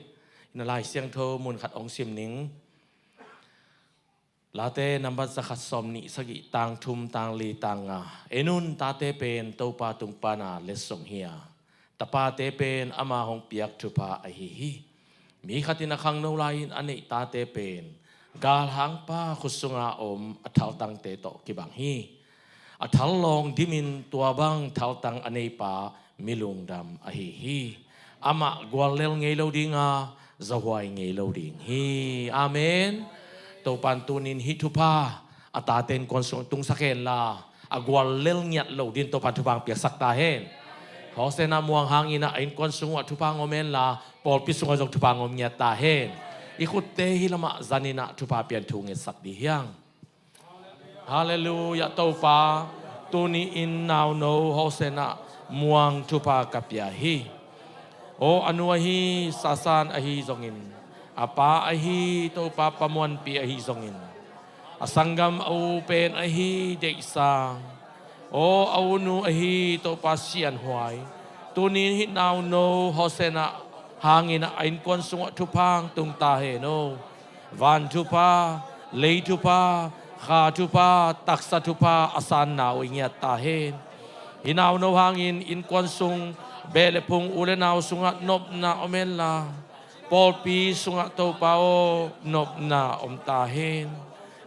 Na Lai Siangtho mun khat hong sim ning. Late nambat zakhat sawmnih sagih, tang thum, tang li, tang nga. En un, tate pen Topa tung pana letsong hi a, tapate pen ama hong piak thupha ahi hi. Mi khat in a khangno lai-in a neih tate pen galhangpa khut sunga om a thaltangte tawh kibang hi. A thallawng dimin tua bang thaltang a neipa mi lungdam ahi hi. Amah guallel ngei lo ding a, zahuai ngei lo ding hi. Amen. Topan tunin hih thupha a tate innkuan sungah tungsak hen la, a guallel ngiat lo dingin Topan thupha hong piaksak ta hen. Hosanna Muang hangin a innkuan sungah thupha hong om hen la, pawlpi sungah zong thupha hong om ngiat ta hen. I khutte hih lamah zanin ah thupha pian thu ngetsak dih hiang. Halleluiah, Topa. Tuni-in nauno Hosanna Muang thupha ka pia hi. Aw, a nu ahi Sasan ahi zongin, a pa ahi Topa Pa Muanpi ahi zongin, a sanggam a u pen ahi Deihsa, aw, a u nu ahi Topa Sianhuai, tuni-in hih nauno Hosanna hangin a innkuan sungah thupha hong tung ta hen aw. Van thupha, lei thupha, kha thupha, taksa thupha a sanna uh i ngiat ta hen. Hih nauno hangin innkuan sung, beh le phung, u le nau sungah nopna om hen la, pawlpi sungah Topa aw, nopna om ta hen.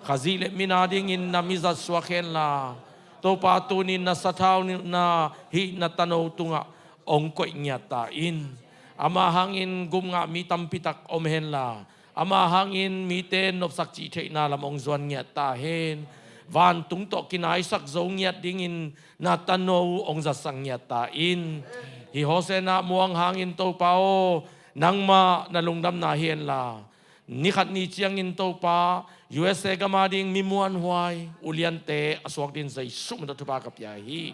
Khazih le min a dingin na mizat suak hen la, Topa tunin na sathau nilhna hih na tano tungah hong koih ngiat ta in. Ama hangin gum ngah mi tampi tak om hen la, ama hangin mite nopsak cih theihna lam hong zuan ngiat ta hen. Vantung tawh kinaisak zo ngiat dingin na tano hong zatsak ngiat ta in. Hih Hosanna Muang hangin Topa aw, nangmah na lungdamna hi hen la, ni khat ni ciangin Topa, U S A gam a ding mi muanhuai uliante a suak dingin Jesu min tawh thupha ka pia hi.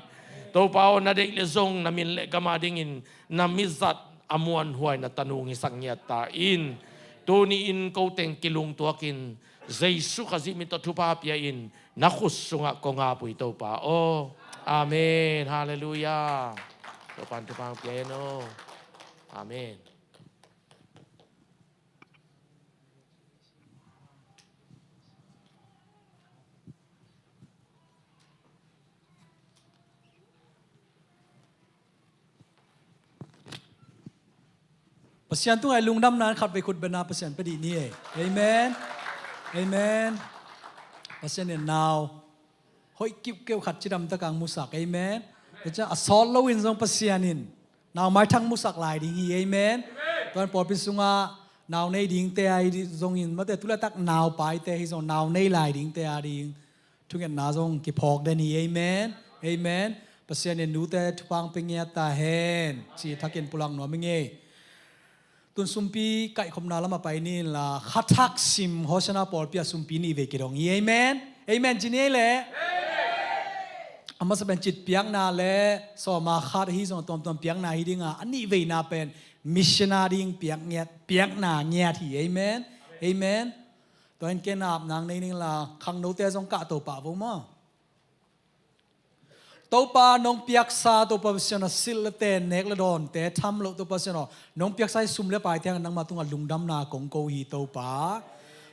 Topa aw, na deih le zong na min le gam a dingin na mizat a muanhuai na tanu hong hisak ngiat ta in. Tuni-in ko teng kilungtuakin Jesu Khazih min tawh thupha pia in, na khut sungah kong ap uh hi Topa aw. Amen. Halleluiah. Topan thupha hong pia in aw. Amen. Pasian tungah i lungdamna in khatvei khut bengna Pasian pia dih ni ei. Amen. Amen. Pasian in nau hoih kiuhkeuh khat cidam takin musak. Amen. Tua ciang a sawt loin zong Pasian in nau maithang musak lai ding hi. Amen. Tua in pawlpi sungah nau nei dingte ahi zongin, mate, tu laitak nau paite hi zong, nau nei lai dingte ading thungetna zong kiphawk den hi. Amen. Amen. Pasian in nute thupha hong pia ngiat ta hen ci-in thakin pulak nuam ing ei. Tun sumpi kaihkhopna lamah pai ni inla, kha thak sim Hosiana pawlpi ah sumpi nih vei kidong hi. Amen. Amen ci ni ei leh. A masa pen citpiakna le sawma khat ahi zong a tuamtuam piakna hi ding a, a nih veina pen mission a ding piak ngiat, piakna ngiat hi. Amen. Amen. Tua in ken a ap nang nei ning la, khangnote zong kahto pah vo maw. Topa nong piaksa, Topa Pasian aw, silh le ten, nek le dawnte tham loh, Topa Pasian aw, nong piaksa hi sum le paite hangin nangma tungah lungdamna kong ko hi Topa.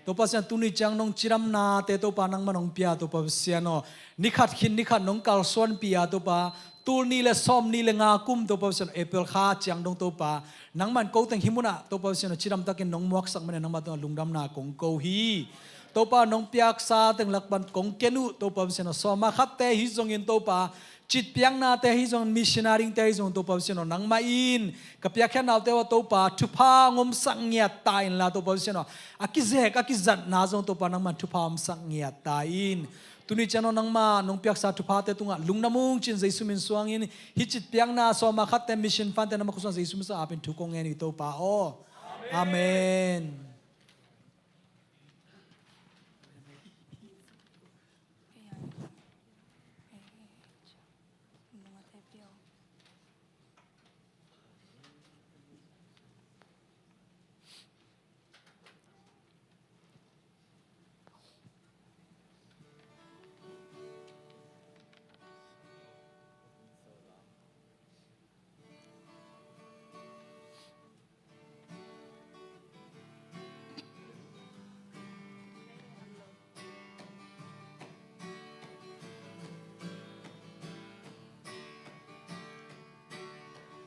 Topa Pasian, tuni ciang nong cidamnate Topa nangma nong pia, Topa Pasian aw, nikhat khin nikhat nong kalsuanpih a Topa, tul nih le sawm nih le nga kum Topa Pasian aw, April kha ciang dong Topa, nangman ko teng hih munah Topa Pasian aw, cidam takin nong muaksak manin nangma tungah lungdamna kong ko hi. Topa nong piaksa teng lak pan kong ken uh Topa Pasian aw, sawma khatte hi zongin Topa, citpiaknate hi zongin, mission a dingte hi zongin Topa Pasian aw, nangmah in ka piakkhiatnate uh ah Topa thupha hong omsak ngiat ta inla Topa Pasian aw, a kizek a kizatna zong Topa nangman thupha omsak ngiat ta in. Tuni ciang aw nangma nong piaksa thuphate tungah lungdam ung ci-in Jesu min suangin, hih citpiakna sawma khatte mission fund-te nangma khutsung Jesu min suang apin thu kong ngen hi Topa aw. Amen.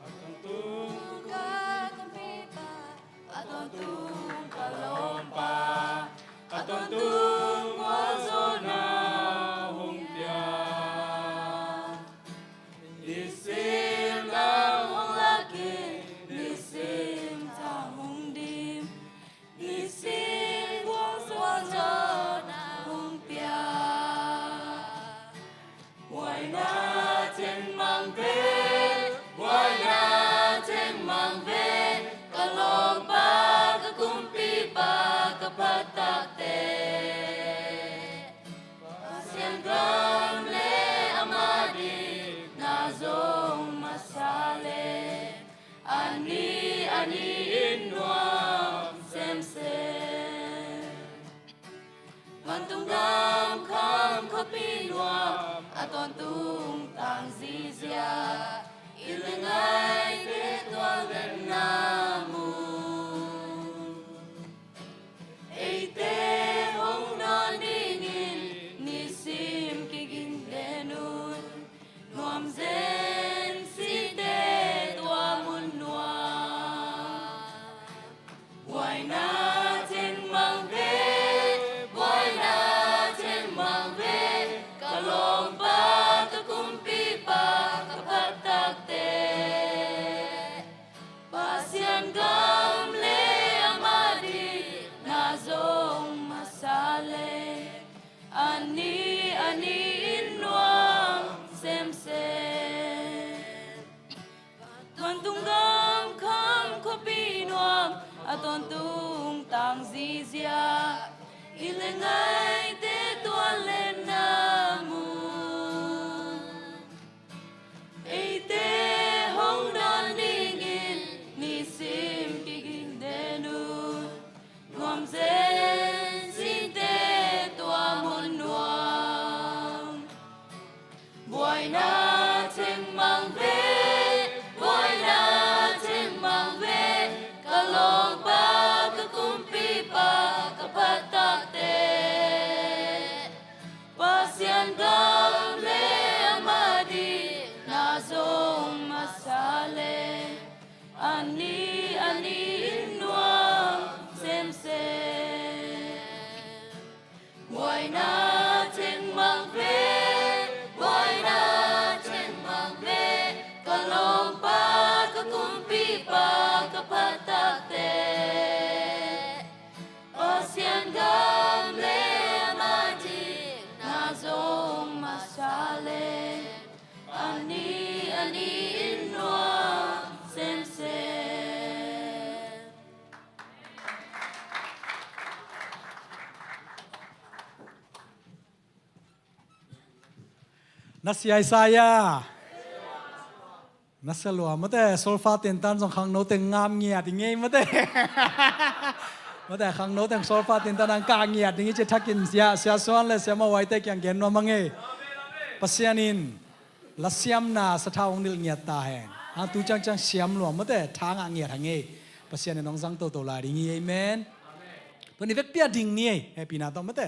A tawntung ka kumpipa, a tawntung ka lawmpa, a tawntung gualzawhna hong pia. Nisim nang hong lak in, nisim thang hong dim, nisim gualzawhna hong pia. Buaina theng mang ve, buaina theng mang ve, ka lawmpa, ka kumpipa, ka phatakte. Pasian gam le ama dikna zong masa le, a ni a ni-in nuam semsem. Vantung gam kham khuapi nuam, a tawntung tang zizia, i le ngaite tua letna mun. Eite hong dawn dingin nisim kigin den un, nuam zen site tua mun nuam. Buaina theng mang ve, buaina theng mang ve, ka lawmpa, ka kumpipa, ka phatakte. Pasian gam le ama dikna zong masa le, a ni a ni-in nuam semsem. Vantung gam kham khuapi nuam, a tawntung tang zizia, i le ngaite tua letna mun. Eite hong dawn dingin nisim kigin den un, nuam zen site tua mun nuam. Buaina theng mang ve, buaina theng mang ve, ka lawmpa, ka kumpipa, ka phatakte. Lawmpa ka kumpipa ka phat takte, Pasian gam le ama ding na zong masa le, a ni a ni in nuam semsem. Na sia i sa ia? Na sia lua mate, solfa tintan zong khangno teng ngam ngiat i ngei mate. Mate, khangno teng solfa tintan ang ka ngiat ding i ci thakin sia, sia Suan le sia Mawai te kiang gen nuam a ngei. Pasian in la siamna sathau hong nilh ngiat ta hen. Hang tu ciangciang siam lua mate, thang a ngiat ha ngei. Pasian in hong zang toto lai ding i, amen. Tuni vekpi a ding ni ei, hehpihna tawh mate.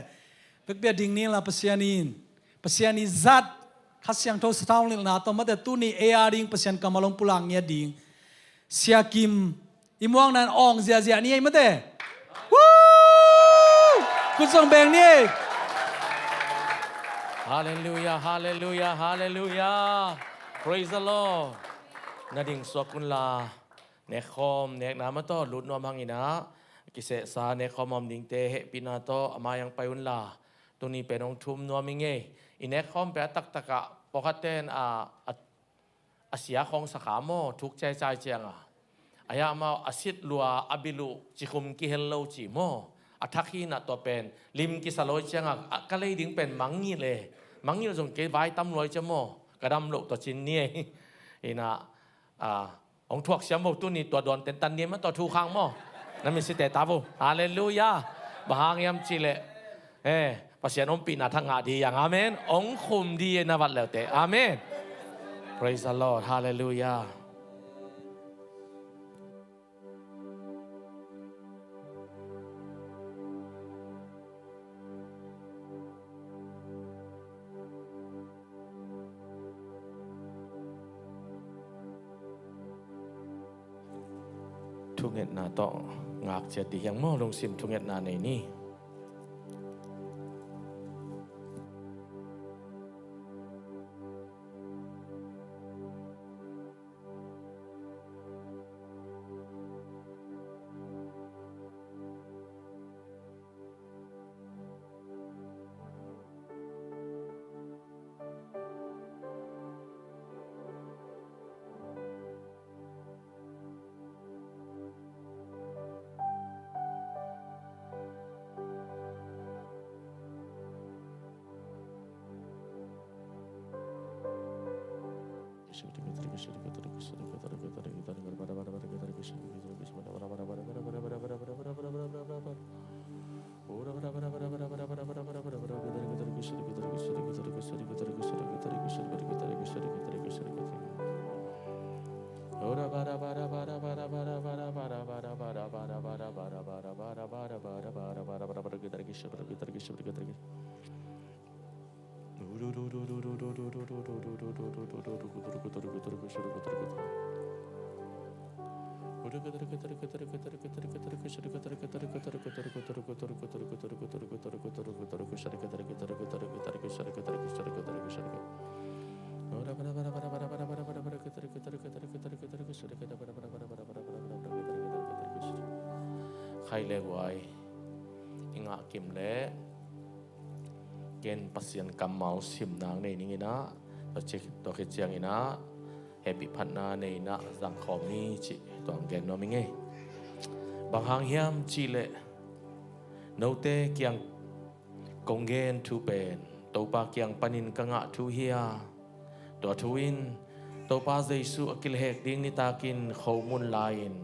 Vekpi a ding ni la Pasian in, Pasian i zat Kha Siangtho sathau nilhna tawh mate tuni ei a ding Pasian kammal hong pulak ngiat ding Sia Kim i muakna in awng ziahziah ni ei mate. Woo! Kut zong beng ni ei. Halleluia, halleluia, halleluia. Praise the Lord. Na ding suak unla, nekkhawm nekna mah tawh lut nuam hangin ah, kisehsa nekkhawm a om dingte hehpihna tawh a mai-ah pai unla, tuni pen hong thum nuam i ngei. I nekkhawm pen a taktak ah pawlkhat ten a, a, a sia khawng sa kha maw, thuk ciaicai ciang a, a hiah amau a sit lua a bil uh cikhum kihel lo ci maw, a thak hi nah tua pen lim kisa lo ciang a, a ka lei ding pen mangngilh e, mangngilh zong kei vai tam lua i cia maw, ka dam loh tua cin ni ei. Hi nah, a, hong thuak siam vo tuni, tua dawn tentan ni ei mah tua thu khang maw. Na mi site ta vo. Halleluia. Bang hang hiam cih leh, eh, Pasian ompihna thak ngah ding hi hang. Amen. Hong khum ding hi ei na vat leute. Amen. Praise the Lord. Halleluia. Thungetna tawh ngak ciat ding hi hang maw, lungsim thungetna nei ni. Khai le guai, i ngah kim leh ken Pasian kammal simna nei ning in ah, tua khit ciangin ah hehpih phatna nei in ah zangkhawm ni cih tua hong gen nuam i ngei. Bang hang hiam cih leh note kiang kong gen thu pen Topa kiang panin ka ngah thu hi a, tua thu in Topa Jesuh a kilehhek ding nitakin khomun lai-in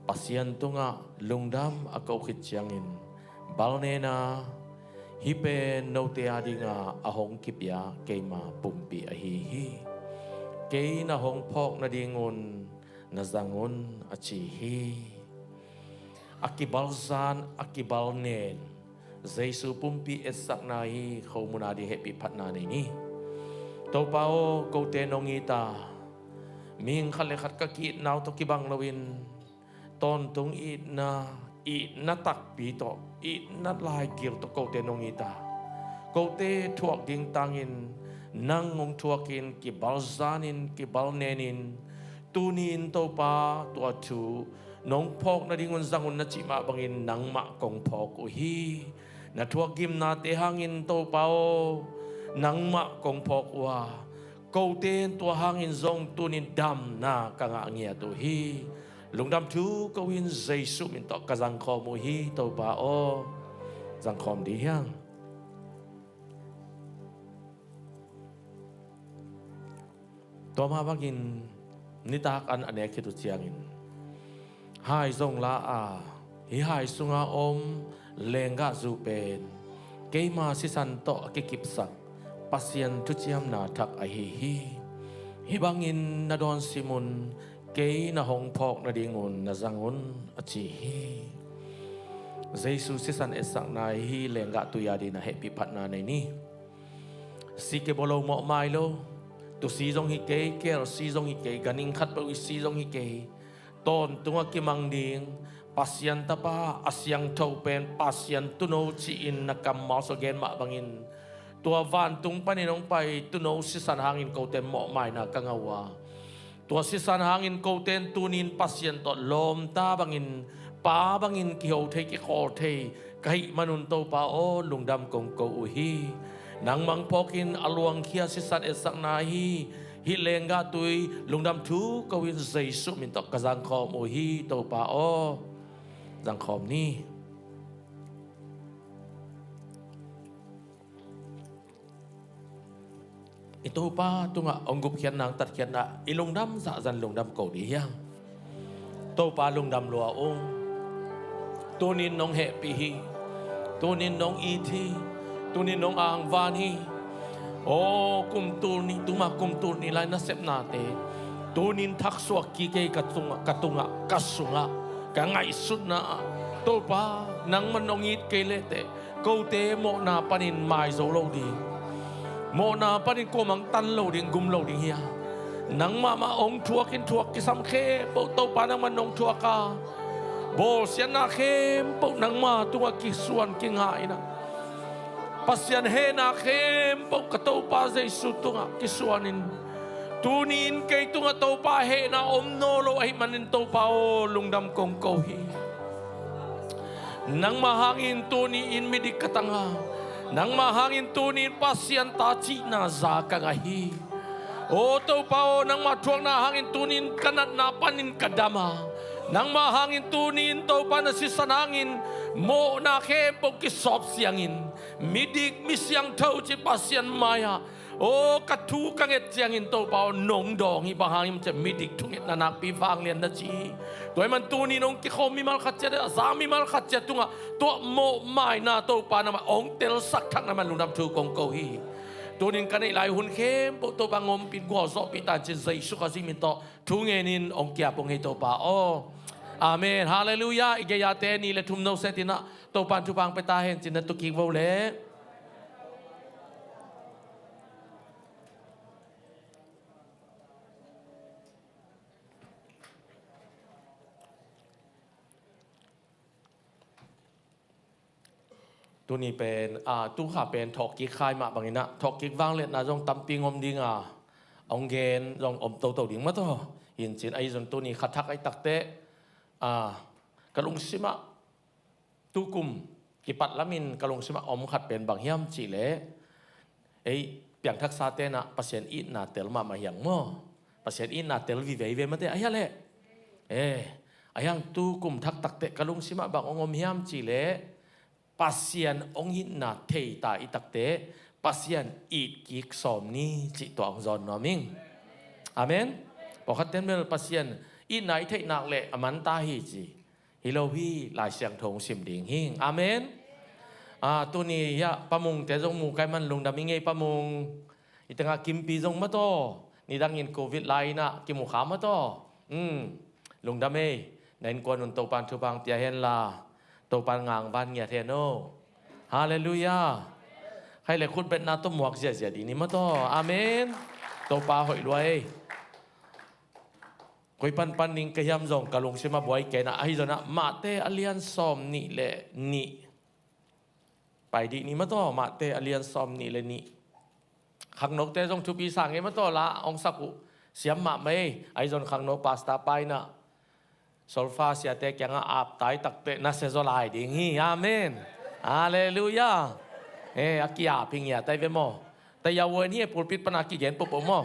Pasian tungah lungdam a ko khit ciangin bal nen a, hih pen note a dinga a hong kipia keima pumpi ahi hi. Kei na hong phawk nadingun na zang un, a ci hi. A kibalzan, a kibalnen Jesuh pumpi etsakna hi khomun a ding hehpih phatna nei ni. Topa aw, kote nong it a, mihing khat le khat ka ki-itna uh tawh kibang loin tawntung itna, itna takpi tawh, itna laigil tawh kote nong it a, kote thuak ding tangin nang hong thuakin kibalzanin kibalnenin, tuni-in Topa tua thu nong phawk nadingun zang un na cih mah bangin nangmah kong phawk uh hi. Na thuak gimnate hangin Topa aw, nangmah kong phawk uh a, kote in tua hangin zong tuni-in damna ka ngah ngiat uh hi. Lungdam thu ko-in Jesuh min tawh ka zangkhawm uh hi, Topa aw. Zangkhawm dih hiang. Tua mah bangin nitak an a nek khit uh ciangin hai zong la a, hih hai sunga om lenggahzu pen keima sisan tawh a kikipsak Pasian thuciamna thak ahi hi. Hih bangin na dawn sim un, kei na hong phawk nadingun na zang un, a ci hi. Jesuh sisan etsakna hi. Lenggah tui a dingin a hehpih phatna nei ni. Si kei bawlo mawhmai lo. Tusi zong hi kei, kelsi zong hi kei, ganhing khat peuh i si zong hi kei. Tawntung a kimang ding Pasian Tapa a siangtho pen Pasian Tuuno ci-in na kammal sung gen mah bangin, tua vantung panin hong pai Tuuno sisan hangin kote in mawhmaina ka ngah uh a, tua sisan hangin kote in tuni-in Pasian tawh lawmta bangin, pa bangin kiho thei, kikhawl thei ka hih manun Topa aw, lungdam kong ko uh hi. Nangmah hong phawkin a luangkhia sisan etsakna hi. Hih lenggah tui lungdam thu ko-in Jesuh min tawh ka zangkhawm uh hi, Topa aw. Zangkhawm ni. I Topa tungah hong gupkhiatna, hong tatkhiatna i lungdam zahzah in lungdam ko dih hiang. Topa lungdam lua ung. Tuni-in nong hehpih hi. Tuni-in nong it hi. Tuni-in nong angvan hi. Aw, kum tul nih, tuma kum tul nih lai nasepnate tuni-in thaksuak kik kei ka tungah, ka tungah, ka sungah, ka ngaihsutna ah. Topa, nangman nong it kei lehteh kote mawhna panin mai zo lo ding, mawhna panin kuamah tan lo ding, gum lo ding hi a, nangmah mah hong thuakin thuak kisam khempeuh Topa nangman nong thuak a, bawlsiatna khempeuh nangma tungah kisuan kingah in a, Pasian hehna khempeuh ka Topa Jesuh tungah kisuanin, tuni-in kei tungah Topa hehna om nawn lo ahih manin Topa aw, lungdam kong ko hi. Nangmah hangin tuni-in midik ka tang a, nangmah hangin tuni-in Pasian ta cihna za ka ngah hi. Aw Topa aw, nangmah thuakna hangin tuni-in ka natna panin ka dam a, nangmah hangin tuni-in Topa na sisan hangin mawhna khempeuh kisawp siangin, midik, misiangtho cih Pasian mai-ah, aw, ka thu ka nget ciangin Topa aw, nong dawng hi. Bang hangin ciah, midik thungetna nakpi vanglian na ci hi. Tua ahih man tuni-in hong kikhawm mimal khat ciat, a za mimal khat ciat tungah tua mawhmaina Topa nangmah hong telsak thak na man lungdam thu kong ko hi. Tuni-in ka neih lai hun khempeuh Topa hong ompih, gualzawhpih ta in ci-in Jesuh Khazih min tawh thu ngenin hong kiap ung hi Topa aw. Amen. Halleluiah. I gei-ate nih le thum no setin ah Topa in thupha hong pia ta hen ci-in na tu kik vo leh. Tuni pen, a, tukha pen thawhkik khai mah bangin ah, thawhkik vangliatna zong tampi hong om ding a, hong gen zong om toto ding mah tawh. Hi in ci-in ahi zong tuni khat thak ahih takteh, a, ka lungsim ah, tukum kipat lamin ka lungsim ah om khat pen bang hiam cih leh, ei, piangthaksate in ah Pasian itna tel mahmah hi hang maw. Pasian itna tel vive hi ve mate, a hia leh. Eh, a hiang tukum thak takteh ka lungsim ah bang hong om hiam cih leh, Pasian hong itna thei ta i takteh, Pasian it kik sawm ni cih tua hong zawn nuam ing. Amen. Pawlkhat ten bel Pasian itna i theih nak leh a man ta hi ci. Hi lo hi, Lai Siangtho hong sim ding hi. Amen. A, tuni hiah Pa Mungte zong mu ka hih man lungdam ing ei Pa Mung. I tengah Kimpi zong mah tawh, nidangin Covid lai-in ah kimu kha mah tawh. Um, lungdam ei. Na innkuan un Topan thupha hong pia hen la, Topan ngangvan ngiat hen aw. Halleluiah. Khaih le khut betna tawh muak ziazia dih ni mah tawh. Amen. Topa hoih lua ei. Koi panpan ding ka hiam zong ka lungsim ah buai kei in ah, ahi zongin ah Mate a lian sawm nih le nih. Pai dih ni mah tawh, Mate a lian sawm nih le nih. Khangnote zong thupi sa ngei maw, tua la hong sak uh siam mahmah ei. Ahi zong khangno pastor pa in ah solfa siate kiangah aptai takteh na sia zaw lai ding hi. Amen. Halleluiah. Eh, a ki-ap hi ngiat ai ve maw. Taya wen hi e, pulpit pana kigen pohpoh maw.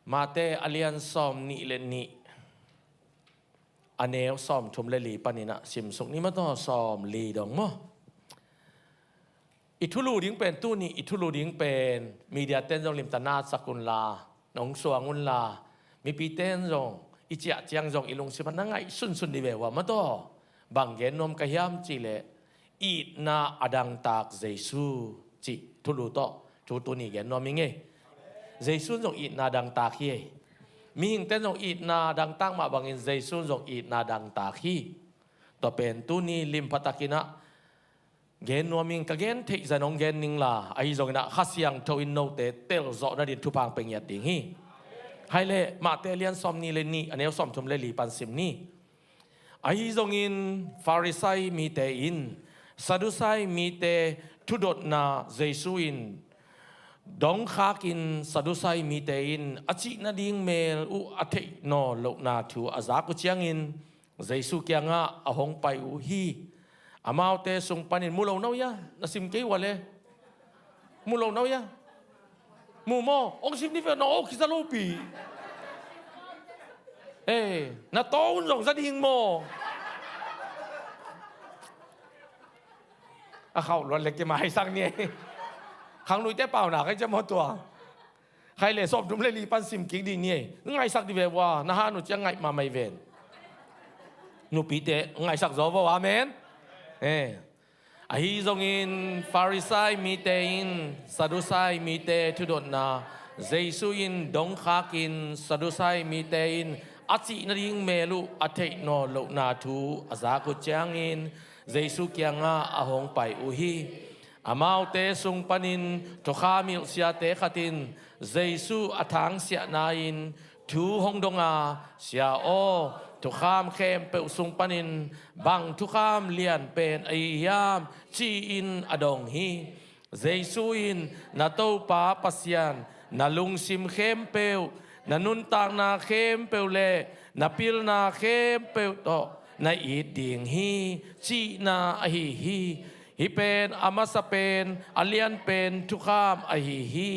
Mate a lian sawm nih le nih, a neu sawm thum le li panin ah simsuk ni maw, tua sawm li dong maw. I thulu ding pen tuni, i thulu ding pen media ten zong limta na sak unla, nong suang unla, mipi ten zong i ciah ciang zong i lungsim ah na ngaih sunsun dih ve ua maw, tua bang gen nuam ka hiam cih leh, itna a dangtak Jesu cih thulu tawh thu tuni gen nuam hi ngei. Jesu zong itna dangtak hi ei. Mihingte zong itna dangtak mah bangin Jesu zong itna dangtak hi. Tua pen tuni limpha takin ah gen nuam ing. Ka gen theih zah nong gen ning la, ahi zongin ah Kha Siangtho in note telzawh nadin thupha hong pia ngiat ding hi. Hai leh, Mate lian sawm nih le nih, a neu sawm thum le li pan sim ni. Ahi zongin Farisai mite in Saddusai mite thudotna Jesu in dongkhakin, Saddusai mite in a cih nading mel uh a theih nawn lohna thu a zak uh ciangin Jesu kiangah a hong pai uh hi. Amaute sung panin, mu lo na uh hia, na sim kei ua le. Mu lo na uh hia. Mu maw, hong sim ni ve, na aw kiza lopi. Eh, na taw un zong za ding maw. A khauh luat le kimaisak ni. Khangluite pauna kai cia maw tua. Khai le sawm thum le li pan sim kik dih ni. Ngaisak dih ve ua, na han uh cia ngaih mahmah hi ven. Nupite ngaisak zaw vo, amen. Eh. Ahi zongin Farisai mite in Saddusai mite thudotna Jesu in dongkhakin, Saddusai mite in a cih nading mel uh a theih nawn lohna thu a zak uh ciangin Jesu kiangah a hong pai uh hi. Amaute sung panin thukham hilh siate khat in Jesu a thangsiahna-in thu hong dong a, "Sia aw, thukham khempeuh sung panin bang thukham lian pen ahi hiam?" ci-in a dong hi. Jesu in, "Na Topa Pasian na lungsim khempeuh, na nuntakna khempeuh le na pilna khempeuh tawh na it ding hi," cihna ahi hi. Hih pen a masa pen, a lian pen thukham ahi hi.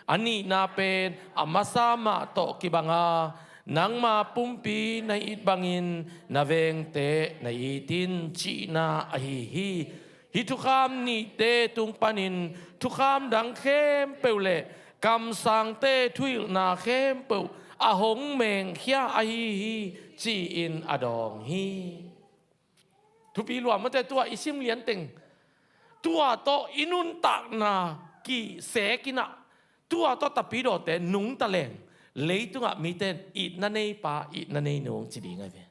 A nihna pen a masa mah tawh kibang a, "Nangma pumpi na it bangin na vengte na it in," cihna ahi hi. Hih thukham nihte tung panin thukham dang khempeuh le kamsangte thuhilhna khempeuh a hong mengkhia ahi hi, ci-in a dawng hi. Thupi lua mawte, tua i sim lianteng, tua tawh i nuntakna kisekin ah, tua tawh tapidawte nungta leng, leitungah mite in itna neipa, itna neinung ci ding ahi ve.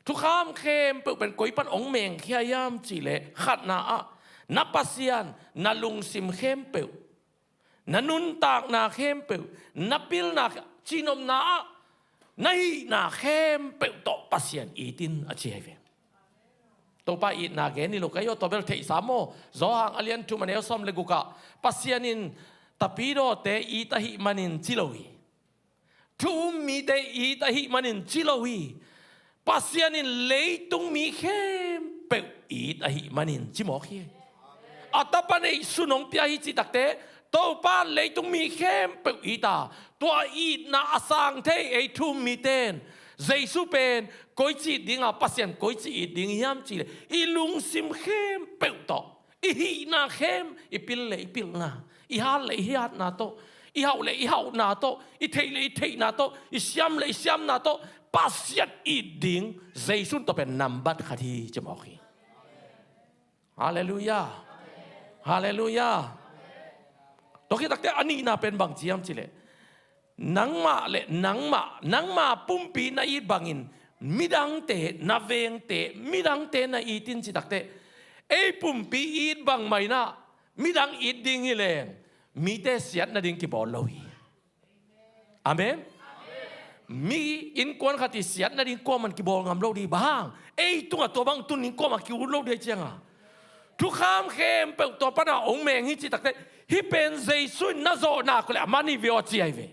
Thukham khempeuh pen koi pan hong mengkhia hiam cihleh, khatna ah, na Pasian na lungsim khempeuh, na nuntakna khempeuh, na pilna khe-, cihnopna ah, na hihna khempeuh tawh Pasian it in a ci ahi ve. Topa itna gen hi lo ka hi aw, tua bel theihsa maw. Johan a lian thum a neu sawm le guk ah Pasian in tapidawte it ahih manin ci lo hi. Thu um mite it ahih manin ci lo hi. Pasian in leitung mi khempeuh it ahih manin ci mawk hi. A Tapa neih sun hong pia hi cih takteh, Topa leitung mi khempeuh it a, tua itna a sang thei ei thu um mite in. Jesu pen koici it ding a, Pasian koici it ding hiam cihleh, i lungsim khempeuh tawh, i hihna khem, i pil le i pilna, i hat le i hatna tawh, i hauh le i hauhna tawh, i theih le i theihna tawh, i siam le i siamna tawh Pasian it ding Jesu in tua pen nambat khat hi ci mawk hi. Halleluiah. Halleluiah. Tua khit takteh a nihna pen bang ci hiam cihleh, nangmah le nangmah, nangma pumpi na it bangin midangte, na vengte, midangte na it in cih takteh, ei pumpi it bangmah in ah midang it ding hi leng, mite siat nading kibawl lo hi. Amen. Mi innkuan khat i siat nading kuaman kibawl ngam lo ding, bang hang, ei tungah tua bang tun ding kuamah ki-ut lo ding ahih ciangah, Thukham khempeuh tua pana hong meng hi cih takteh, hih pen Jesu in na zawh nak uh leh a man hi ve aw ci ahi ve.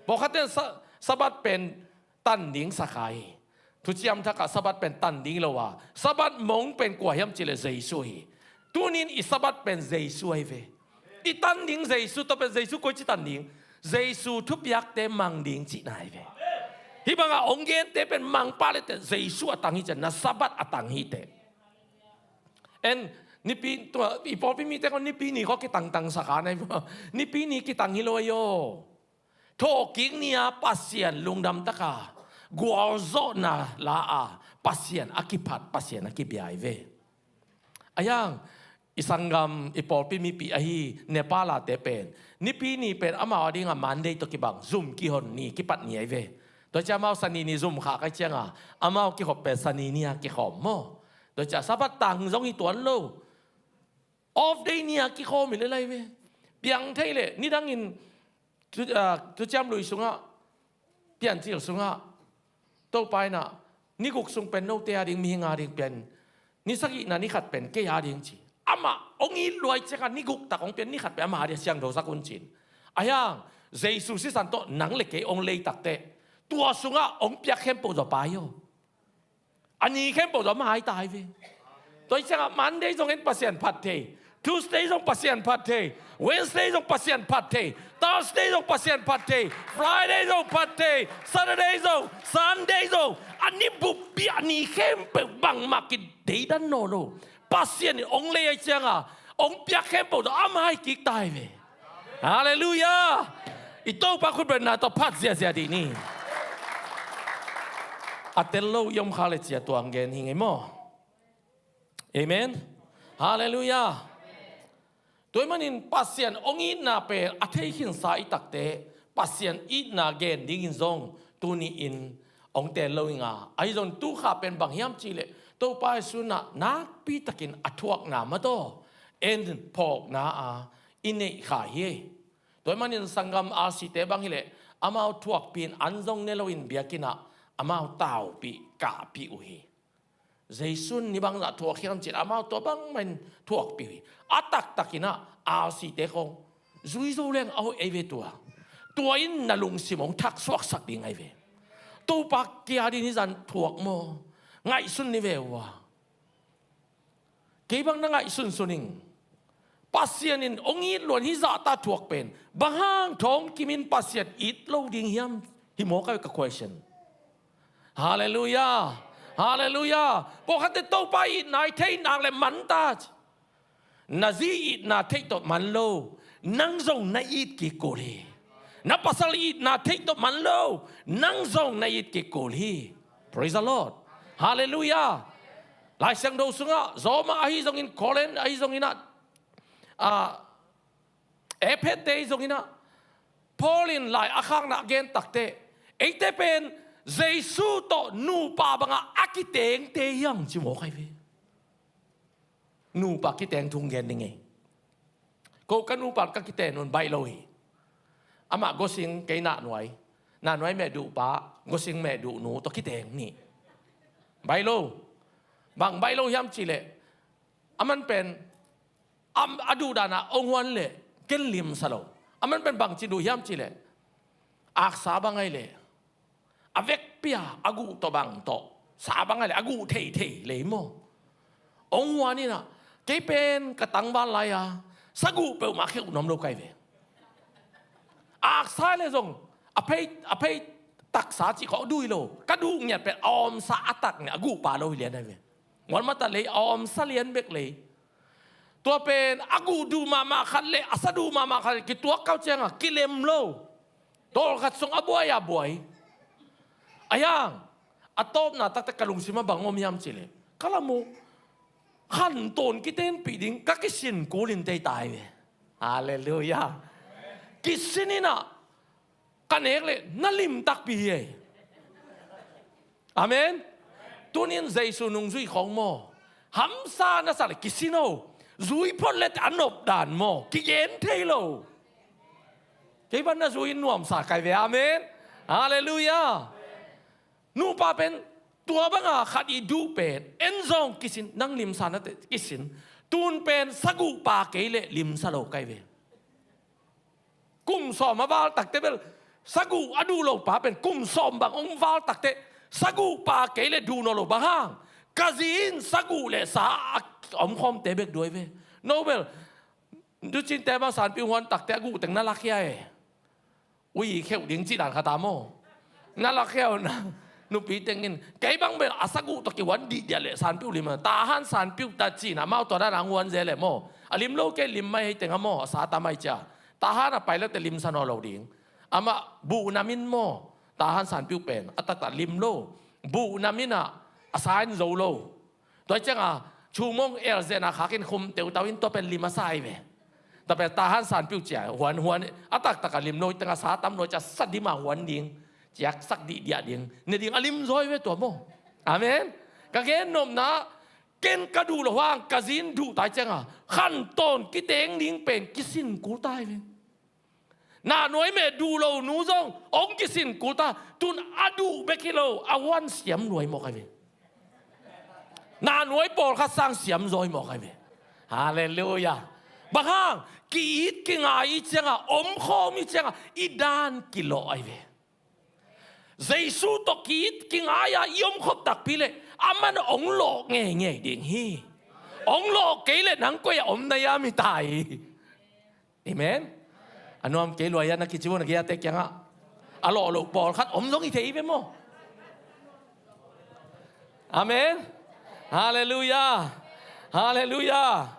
Pawlkhat ten sa-, Sabbath pen tan ding sa kha hi. Thuciam Thak ah Sabbath pen tan ding hi lo a, Sabbath mong pen kua hiam cih leh Jesu hi. Tuni in i Sabbath pen Jesu ahi ve. I tan ding Jesu, tua pen Jesu koici tan ding? Jesu thupiakte mang ding cihna ahi ve. Hih bangah hong gente pen mang pah leh teh Jesu a tang hi ciang, na Sabbath a tang hi teh. En, Nipi, tua, i pawlpi mite khawng Nipi ni khawng kitangtang sa kha na hi maw. Nipi ni kitang hi lo ahi aw. Thawhkik ni-a Pasian lungdam taka gualzawhna la a, Pasian a kiphat, Pasian a kibia ahi ve. Ahi hang, i sanggam, i pawlpi mipi ahi Nepal-ate pen, Nipi ni pen amau adingah Monday tawh kibang, zum kihon ni, kipat ni ahi ve. Tua ciang amau Sani ni zum khak ahih ciangin, amau kikhop pen Sani ni-a kikhawm maw. Tua ciang Sabbath tang zong hi tuan lo. Off day ni-a kikhawm hi lel ahi ve. Piang thei leh, nidangin, tu, ah, Thuciam Lui sungah, Piancil sungah, Topa in ah, ni guk sung pen note ading, mihing ading pian, ni sagihna ni khat pen kei ading ci. Amah hong it lua ahih ciangin ni guk tak hong pian, ni khat pen ama ading siangthosak un ci-in. Ahi hang, Jesu sisan tawh nang le kei hong lei takteh, tua sungah hong piak khempeuh zaw pa hi aw. A ni khempeuh zaw ama hi ta hi ve. Tua ahih ciangin Monday zong en Pasian phat thei. Tuesday zong Pasian phat thei. Wednesday zong Pasian phat thei. Thursday zong Pasian phat thei. Friday zong phat thei. Saturday zong, Sunday zong. A ni buppi, a ni khempeuh bangmah kideidan nawn lo. Pasian in hong lei ahih ciangin hong piak khempeuh zaw ama hi kik ta hi ve. Halleluiah. I Topa khutbetna tawh phat ziahziah dih ni. A tel lo i om kha leh ci-a tua hong gen hi ing ei maw. Amen. Halleluiah. Tua ahih manin Pasian hong itna pen a thei khinsa i takteh, Pasian itna gen dingin zong tuni-in hong teel lo ing a, ahi zong tu kha pen bang hiam cih leh Topa Jesu in ah nakpi takin a thuakna mah tawh en phawkna a i neih kha hi. Tua ahih manin sanggam R C te bang hi leh, amau thuakpih in an zong ne loin biakinn ah amau taupih kahpih uh hi. Jesu in ni bangzah thuak hiam cih leh amau tua bangmah in thuakpih uh hi. A taktak in ah R C te khawng zui zo leng a hoih ahi ve tua. Tua in na lungsim hong thak suaksak ding ahi ve. Topa, kei adingin hih zah thuak maw? Ngaihsun ni ve ua. Kei bang na ngaihsunsun ing. Pasian in hong it lua-in hih zahta thuak pen bang hang thawngkim in Pasian it lo ding hiam? Hi mawk ahi ve ka question. Halleluiah. Halleluiah. Pawlkhatte Topa itna i theih nak leh man ta ci. Na zi itna theih tawh man lo, nang zong na it kik kul hi. Na pasal itna theih tawh man lo, nang zong na it kik kul hi. Praise the Lord. Halleluiah. Lai Siangtho sungah Roma ahi zongin, Korin ahi zongin ah, ah, Efesa ahi zongin ah, Paul in lai a khakna a gen takteh, eite pen Jesu tawh nupa bangah a kitengte hi hang ci mawk ahi ve. Nupa kiteng thu hong gen ning ei. Ko ka nupa ka kiteng un baih lo hi. Amah gosing, kei nahnuai. Nahnuai mehduhpa, gosing mehduhnu tawh kiteng ni. Baih lo. Bang baih lo hiam cih leh, aman pen, am, a duhdan ah hong huan leh ken limsa lo. Aman pen bangci duh hiam cih leh, aksa bang ahih leh a vekpi-a a guh tawh bang tawh, sa bang ahih leh a guh theithei lei maw. Hong huan in ah, kei pen ka tangval lai-a saguh peuhmah kheuh nuam lo ka hi ve. Aksa leh zong a phei, a phei taksa cih khawng duh hi lo. Ka duh ngiat pen a awmsa a tak ngiat, a guh pa lo hi lian ahi ve. Muan mata lei, a awmsa lian bek lei. Tua pen a guh duh mahmah khat leh a sa duh mahmah khat leh kituak kau ciangin kilem lo. Tawlkhat sung a buai a buai. Ahi hang, a tawpna taktak ka lungsim ah bang om hiam cih leh, ka lam uh khantawn kitenpih ding ka kisin kul in tei ta hi ve. Halleluiah. Kisin in ah ka nek leh na lim takpi hi ei. Amen. Tuni-in Jesu nungzui khawng maw, hamsa na sak leh kisin o. Zui phot leh a nopdan maw, kigen thei lo. Kei bang na zui in nuamsa ka hi ve. Amen. Halleluiah. Nupa pen tua banga khat i duh pen, en zong kisin, nang limsa na teh kisin. Tun pen saguh pa kei leh limsa lo ka hi ve. Kum sawm a val takte bel saguh a duh lo pa pen kum sawm bang hong val takte saguh pa kei leh duh nawn lo. Bang hang? Ka zi in saguh le sa a omkhawmte bek duh hi ve. No bel, tucinte bang sanpiu huan takte a guh teng na lakhia e. Ui, kheuh ding cih dan khat a maw. Na lakhia uh na, nupi teng in kei bang bel a saguh tawh kihuan dihdiah leh sanpiu lim a, Tahan sanpiu ta cih na, amau tua dan a hong huan ze leh maw. A lim lo kei, lim mai hi teng a maw, a sa tam ai cia. Tahan a pai late limsa nawn lo ding. Amah buh nam in maw, Tahan sanpiu pen a taktak lim lo. Buh nam in ah a sa in zo lo. Tua hi ciangin chu mong elzehna khakin khum teutau in tua pen lim a sa hi ve. Tua pen Tahan sanpiu cia huan huan a taktak a lim lo hi teng a sa tam lo cia sa dim a huan ding, ciaksak dihdiah ding, ne ding a lim zaw hi ve tua maw. Amen. Ka gen nopna, ken ka duh lo hang ka zi in duh ta hi ciangin khantawn kiteng ding pen kisin kul ta hi ve. Nahnuai meh duh lo nu zong hong kisin kul ta, tun a duh bek hi lo, a huan siam luai mawk ahi ve. Nahnuai pawlkhat sang siam zaw hi mawk ahi ve. Halleluiah. Bang hang? Ki-it kingai i ciangin, omkhawm i ciangin i dan kilawh ahi ve. Jesu tawh ki-it kingai a i omkhop takpi leh aman hong lawh ngeingei ding hi. Hong lawh kei leh nang koi a om na hiam hi ta hi. Amen. A nuam kei lua hiam na kici uh na gei a te kiangah. A lawh loh pawlkhat om zong hi thei ve maw. Amen. Halleluiah. Halleluiah.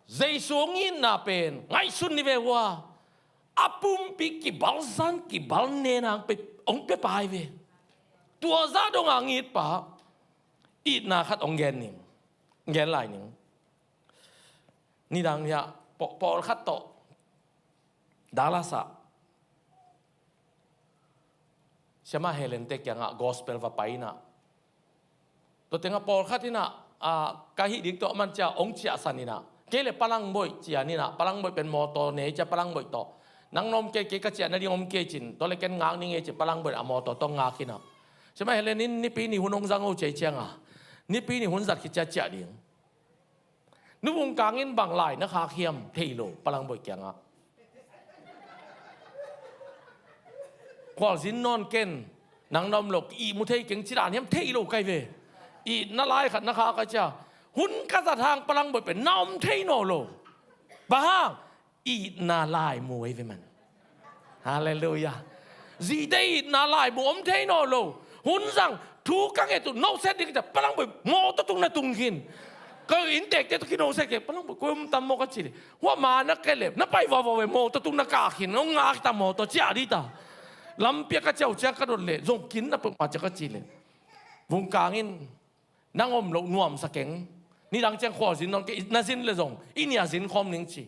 Jesu hong itna pen ngaihsun ni ve ua. A pumpi kibalzan kibalnen a hong pia, hong pia pa hi ve. Tua zah dong a hong it pa. Itna khat hong gen ning. Hong gen lai ning. Nidang hiah paw-, pawlkhat tawh Dallas ah Siamah Helen te kiangah gospel va pai inah, tua tengah pawlkhat inah, ah, ka hih dik tawh man cia hong ciahsan inah, kei le Palangboih cia inah, Palangboih pen mawtaw nei cia Palangboih tawh, nang na om kei, kei ka ciah nading om kei cin, tua le ken ngak ning ei ci Palangboih a mawtaw tawh ngak inah. Siamah Helen in Nipi ni hun hong zang o cia i ciangah, Nipi ni hun zat khit cia ciah ding. Nu Vung Kang in bang lai na khak hiam thei lo, Palangboih kiangah. Khualzin nawn ken, nang na om lo, ihmu thei keng ci dan hiam thei lo kai ve. Itna lai khat na khak a cia. Hun ka zat hang Palangboih pen na om thei nawn lo. Bang hang? Itna laimu ei ve man. Halleluiah. Zite itna laimu om thei nawn lo. Hun zang thu ka nget uh, noset ding cia Palangboih mawtaw tung na tung khin. Ka inntekte tawh kinoset kei, Palangboih koi om tam maw ka ci le. Hua ma na kelep, na pai vavau ve, mawtaw tung na kah khin, nong ngak ta mawtaw ciah dih ta. Lampi a ka ciah uh ciang ka dot le, zong kin na peuhmah cia ka ci le. Vung Kang in, nang om loh nuamsa keng. Nidang ciang khualzin nawn kei, na zin le zong i nih a zin khawm ning ci.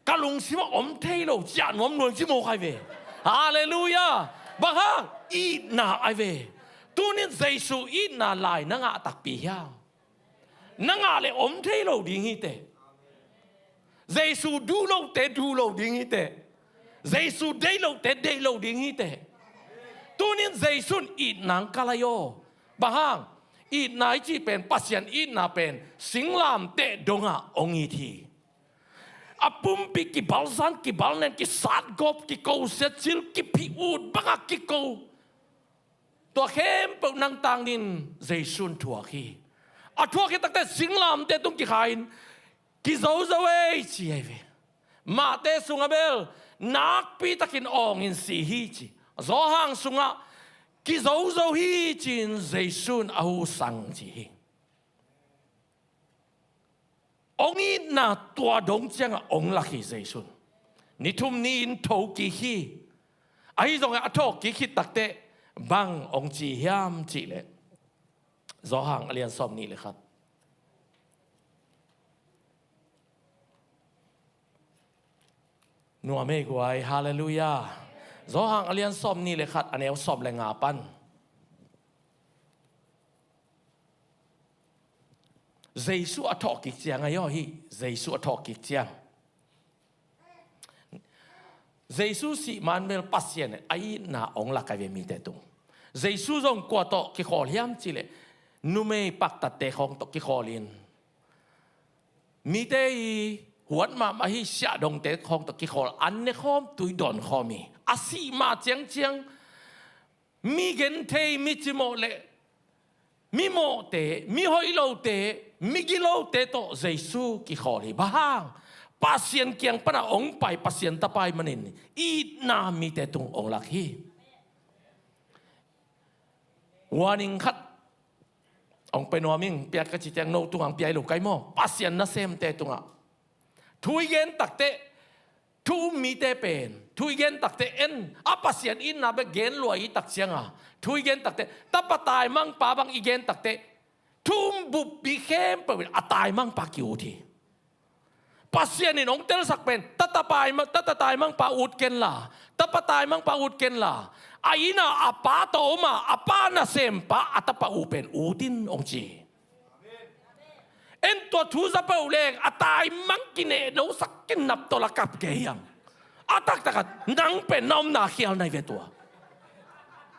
Ka lungsim ah om thei lo, ciah nuam nuam ci mawk ai ve. Halleluiah. Bang hang? Itna ai ve. Tunin Jesu itna lai na ngah takpi hiam? Na ngah le om thei lo ding hi teh. Jesu duh lote duh lo ding hi teh. Jesu deih lote deih lo ding hi teh. Tunin Jesu in itna hong kalh ahi aw. Bang hang? Itna i cih pen, Pasian itna pen singlamteh dongah hong it hi. A pumpi kibalzan kibalnen, kisatgawp, kiko, siatcil, kiphi ut bangah kiko. Tua khempeuh nangtang dingin Jesu in thuak hi. A thuak hi takte singlamteh tung kikha in, kizozo ei ci ai ve. Matthai sungah bel nakpi takin awngin si hi ci. Johan sungah kizozo hi ci-in Jesu in a hu sang ci hi. Hong itna tua dong ciangah hong lak hi Jesu in. Ni thum ni-in thokik hi. Ahi zongin a thawhkik khit takteh bang hong ci hiam cihleh, Johan a lian sawm nih le khat. Nuam ei guai, halleluiah. Johan a lian sawm nih le khat, a neu sawm le nga pan. Jesu a thawhkik ciang ahi aw hi. Jesu a thawhkik ciang. Jesu sih man bel Pasian in a itna hong lak ai ve mite tung. Jesu zong kua tawh kikhawl hiam cihleh, numei paktatte khawng tawh kikhawl in. mite i huat mahmah hi siahdongte khawng tawh kikhawl an ne khawm, tui dawn khawm hi. A sih mah ciangciang mi genthei, mi cimawh le mi mawhte, mi hoih lote, mi gilote tawh Jesu kikhawl hi. Bang hang? Pasian kiang pana hong pai Pasian Tapa ahih manin itna mite tung hong lak hi. Warning khat hong pia nuam ing, pia ka ci ciang no tungah hong pia hi lo kai maw. Pasian nasemte tungah thu i gen takteh, thu um mite pen thu i gen takteh, en a Pasian itna bek gen lua i tak cianga thu i gen takteh, tapa taimangpa bang i gen takteh, thu um buppi khempeuh in a taimangpa ki-ut hi. Pasian in hong telsak pen, tata pai ma-, tata taimangpa ut kenla, tapa taimangpa ut kenla, a inn ah a pa tawh om a, a pa nasempa a tapa uh pen ut in, hong ci. En, tua thu za peuh leng a taimang kinehnosak, kinaptawl a kap kei hiam? A taktak ah nang pen na omna khial nai ve tua.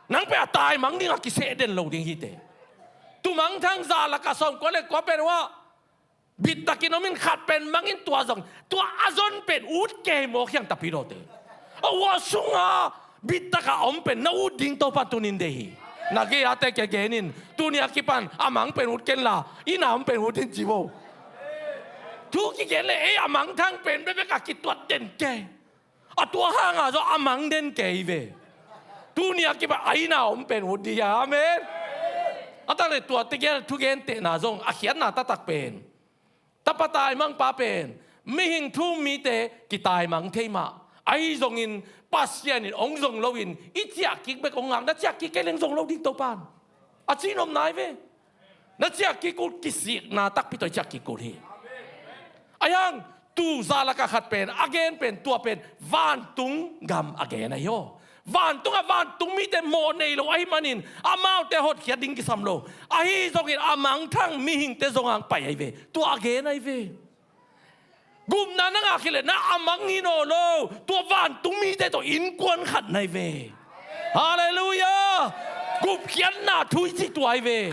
Nang pen a taimang dingah kiseh den lo ding hi teh. Tua mangthang za lakah sawmkua le kua pen uh ah bittakin om in, khat pen mang in, tua zong, tua a zon pen ut kei maw, khiang tapidawte. A ua sunga bittak a om pen na ut ding Topan tuni-in deih hi. Na gei-ate kia gen in, tuni a kipan a mang pen ut kenla, inn a om pen ut in ci vo. Thu kigen le ei a mangthang pen bekbek a kituat den kei. A tua hanga zong a mang den kei ve. Tuni a kipan a inn a om pen ut ding hi. Amen. A tak le tua tegel thugentehna zong a khiatna taktak pen, tapa taimangpa pen mihing thu um mite kitaimang thei mah. Ahi zongin Pasian in hong zong loin i ciah kik bek hong ngak, na ciah kik kei leng zong lo ding Topan, a ci nopna hi ve. Na ciah kik uh, kisikna takpi tawh i ciah kik uh hi. Ahi hang, tu za lakah khat pen a gen pen, tua pen vantung gam a gen ahi aw. Vantungah vantung mite mawh nei lo ahih manin amaute hotkhiat ding kisam lo. Ahi zongin a mangthang mihingte zong hong pai ahi ve. Tua a gen ahi ve. Gupna na ngah khit leh na a mang hi nawn lo, tua vantung mite tawh innkuan khat na hi ve. Halleluiah. Gupkhiatna thu i cih tua hi ve.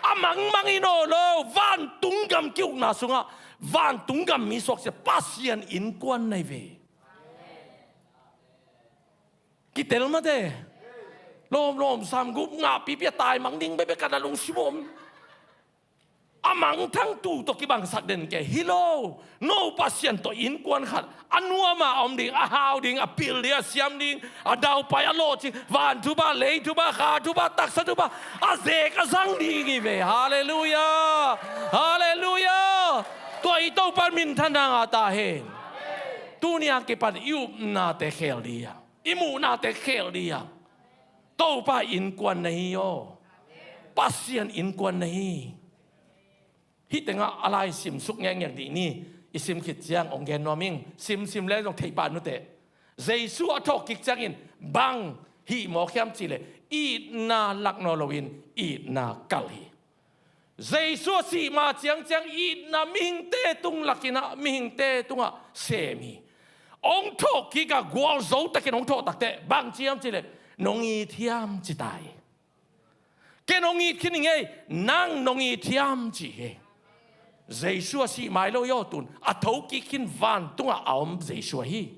A mangmang hi nawn lo, vantung gam ki-ukna sungah vantung gam mi suaksia Pasian innkuan na hi ve. Kitel mate. Lawmlawm sam, gup ngahpipi a taimang ding bekbek a na lungsim om. A mangthang tu tawh kibangsak den kei hi lo. No, Pasian tawh innkuan khat, a nuam a om ding, a hau ding, a pil ding, a siam ding, a daupai, a lawhcing, van thupha, lei thupha, kha thupha, taksa thupha, a zek a zang ding hi ve. Halleluiah. Halleluiah. Tua i Topa minthanna ngah ta hen. Tuni a kipan i upnate khel ding a, i muhnate khel ding a, Topa innkuan na hi aw. Pasian innkuan na hi. Hih tengah a lai simsuk ngekngek dih ni. I sim khit ciang hong gen nuam ing. Simsim le zong theih pah nuteh. Jesu a thawhkik ciangin bang hih mawk hiam cihleh, itna lak nawn loin itna kalh hi. Jesu a sih ma ciangciang itna mihingte tung lakin ah, mihingte tungah sem hi. Hong thawhkik a gualzo takin hong thawh takteh bang ci hiam cihleh, nong it hiam ci ta hi. Ken hong it khin ing ei, nang nong it hiam ci hi. Jesu a sih mai lo hi aw, tun a thokik khin vantungah a om Jesu ahi.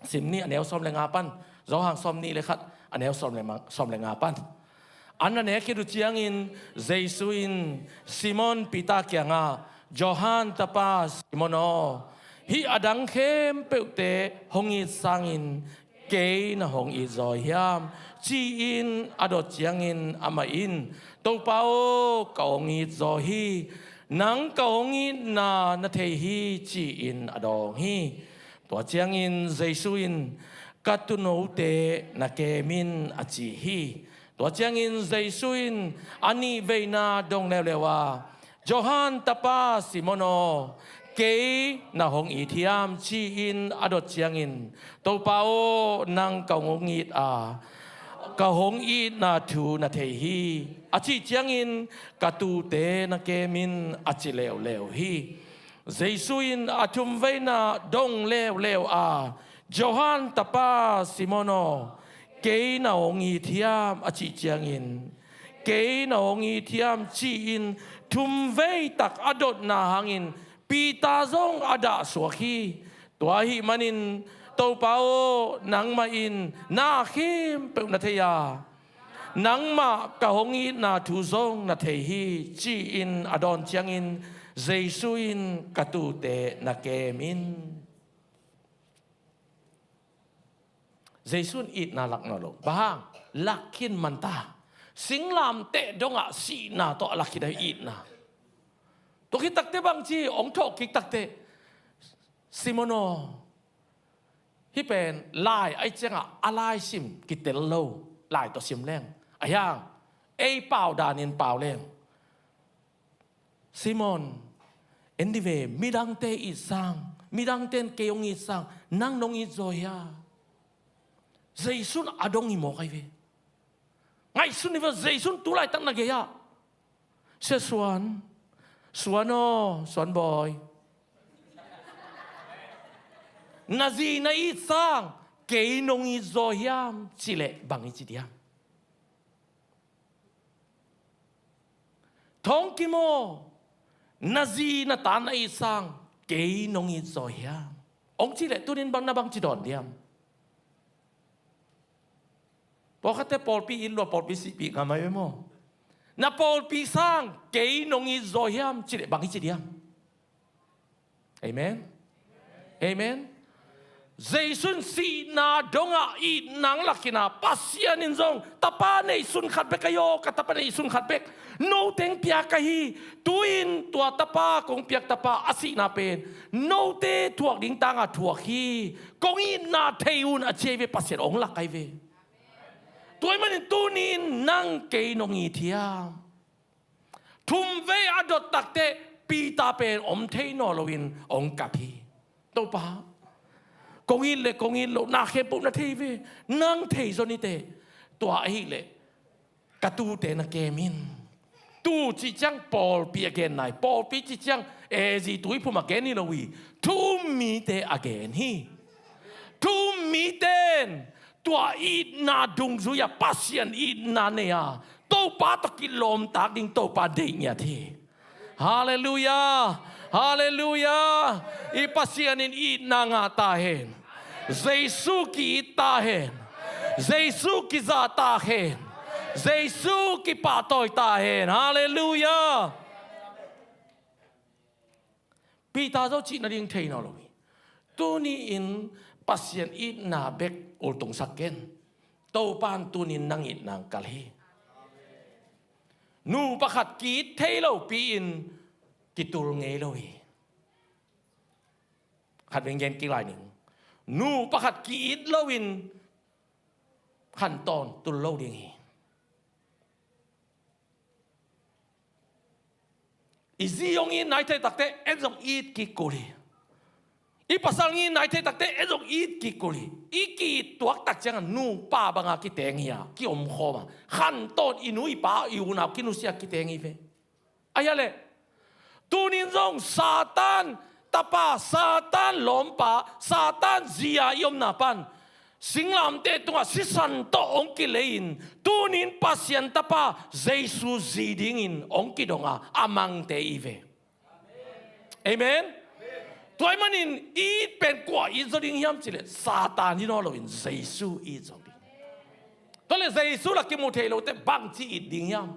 Sim ni, a neu sawm le nga pan, Johan sawm nih le khat, a neu sawm le ma-, sawm le nga pan. An a nek khit uh ciangin Jesu in Simon Peter kiangah, Johan tapa Simon aw, hih a dang khempeuhte hong it sangin kei na hong it zaw hiam? Ci-in a dot ciangin amah in, Topa aw, ka hong it zaw hi. Nang ka hong itna na thei hi, ci-in a dawng hi. Tua ciangin Jesu in, ka tuunote na kem in, a ci hi. Tua ciangin Jesu in a nihveina dong leuleu a, Johan tapa Simon aw, kei na hong it hiam? Ci-in a dot ciangin, Topa aw, nang ka hong it a, ka hong itna thu na thei hi, a cih ciangin, ka tuute na kem in, a ci leuleu hi. Jesu in a thumveina dong leuleu a, Johan tapa Simon aw, kei na hong it hiam? A cih ciangin, kei na hong it hiam? Ci-in thumvei tak a dotna hangin Peter zong a dahsuak hi. Tua ahih manin, "Topa aw, nangmah in na khempeuh na thei a, nangmah ka hong itna thu zong na thei hi," ci-in a dawn ciangin Jesu in, "Ka tuute na kem in." Jesu in itna lak nawn lo. Bang hang? Lak khin man ta. Singlamteh dongah sihna tawh a lak khin a itna. Tua khit takteh bang ci, hong thawh kik takteh, "Simon aw, hih pen lai ahih ciangah a lai sim kitel lo, lai tawh sim leng. Ahi hang ei pau danin pau leng. Simon, en dih ve, midangte it sang, midangte in kei hong it sang, nang nong it zaw hia?" Jesu in a dong hi mawk ahi ve. Ngaihsun ni ve, Jesu in tu laitak na gei-ah, "Sia Suan, Suan aw, Suan bawi, na zi na it sang kei nong it zaw hiam?" ci leh bang i ci diam? "Thawngkim aw, na zi na ta na it sang kei nong it zaw hiam?" hong ci leh tunin bang na bang ci dawn diam? Pawlkhatte pawlpi it lua, pawlpi sihpih ngam ahi ve maw. "Na pawlpi sang kei nong it zaw hiam?" ci leh bang i ci diam? Amen. Amen. Jesu in sihna dongah itna hong lak khin a, Pasian in zong, "Tapa neihsun khat bek ahi aw, ka tapa neihsun khat bek. Note hong pia ka hi. Tu-in tua tapa, kong piak tapa a sihna pen note thuak ding tangah thuak hi. Kong itna thei un," a ci ahi ve, Pasian hong lak ahi ve. Tua ahih manin tuni-in nang kei nong it hiam? Thumvei a dot takteh Peter pen om thei nawn loin hong kap hi. "Topa, kong it le kong it loh na khempeuh na thei ve. Nang thei zaw ni teh. Tua ahih leh ka tuute na kem in." Tu cih ciang pawlpi a genna hi. Pawlpi cih ciang A Z tuiphum a gen hi lo hi. Thu-um mite a gen hi. Thu-um mite in tua itna dungzui-a Pasian itna nei-a Topa tawh kilawmtak ding Topa deih ngiat hi. Halleluiah. Halleluiah. I Pasian in itna ngah ta hen. Jesu ki-it ta hen. Jesu kiza ta hen. Jesu kipahtawi ta hen. Halleluiah. Peter zong cih nading thei nawn lo hi. Tuni-in Pasian itna bek ultungsak ken. Topa in tuni-in nang itna hong kal hi. Nupa khat ki-it thei lopi-in kitul ngei lo hi. Khat veng gen kik lai ning. Nupa khat ki-it loin khantawn tul lo ding hi. I zi hong it nai thei takteh en zong it kik kul hi. I pasal hong it nai thei takteh en zong it kik kul hi. I ki-it tuak tak ciangin nupa banga kiteng hi a, kiomkhawm a, khantawn i nu i pa i unau kinusia kiteng hi ve. Ahi a leh, tunin zong Satan tapa, Satan lawmpa, Satan zi-a i omna pan singlamteh tungah sisan tawh hong kilei-in, tunin Pasian tapa Jesu zi dingin hong kidong a, a mangte i ve. Amen. Tua ahih manin i it pen kua it zaw ding hiam cih leh Satan hi nawn loin Jesu i it zaw ding. Tua leh Jesu lah kimu thei lote bangci it ding hiam?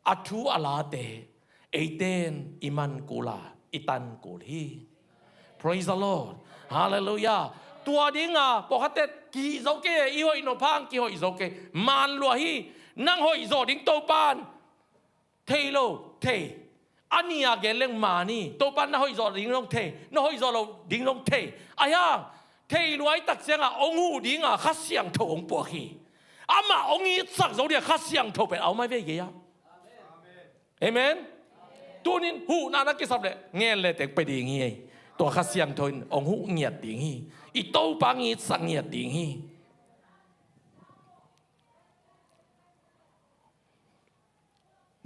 A thu a late eite in i man kul a, i tan kul hi. Praise the Lord. Halleluiah. Tua dinga pawlkhatte kihih zo kei, i hoih nop hang kihoih zo kei. Maan lua hi. Nang hoih zawh ding Topa in thei lo, thei. A nih a gen leng maan hi. Topa in na hoih zawh ding zong thei, na hoih zawh loh ding zong thei. Ahi hang thei lua i tak ciangah hong huh dinga Kha Siangtho hong puak hi. Amah hong itsak zo dinga Kha Siangtho pen a om ahi ve gei-ah. Amen. Tunin huhna na kisap leh ngen le teng pia ding hi. Tua Kha Siangtho in hong huh ngiat ding hi. I Topa hong itsak ngiat ding hi.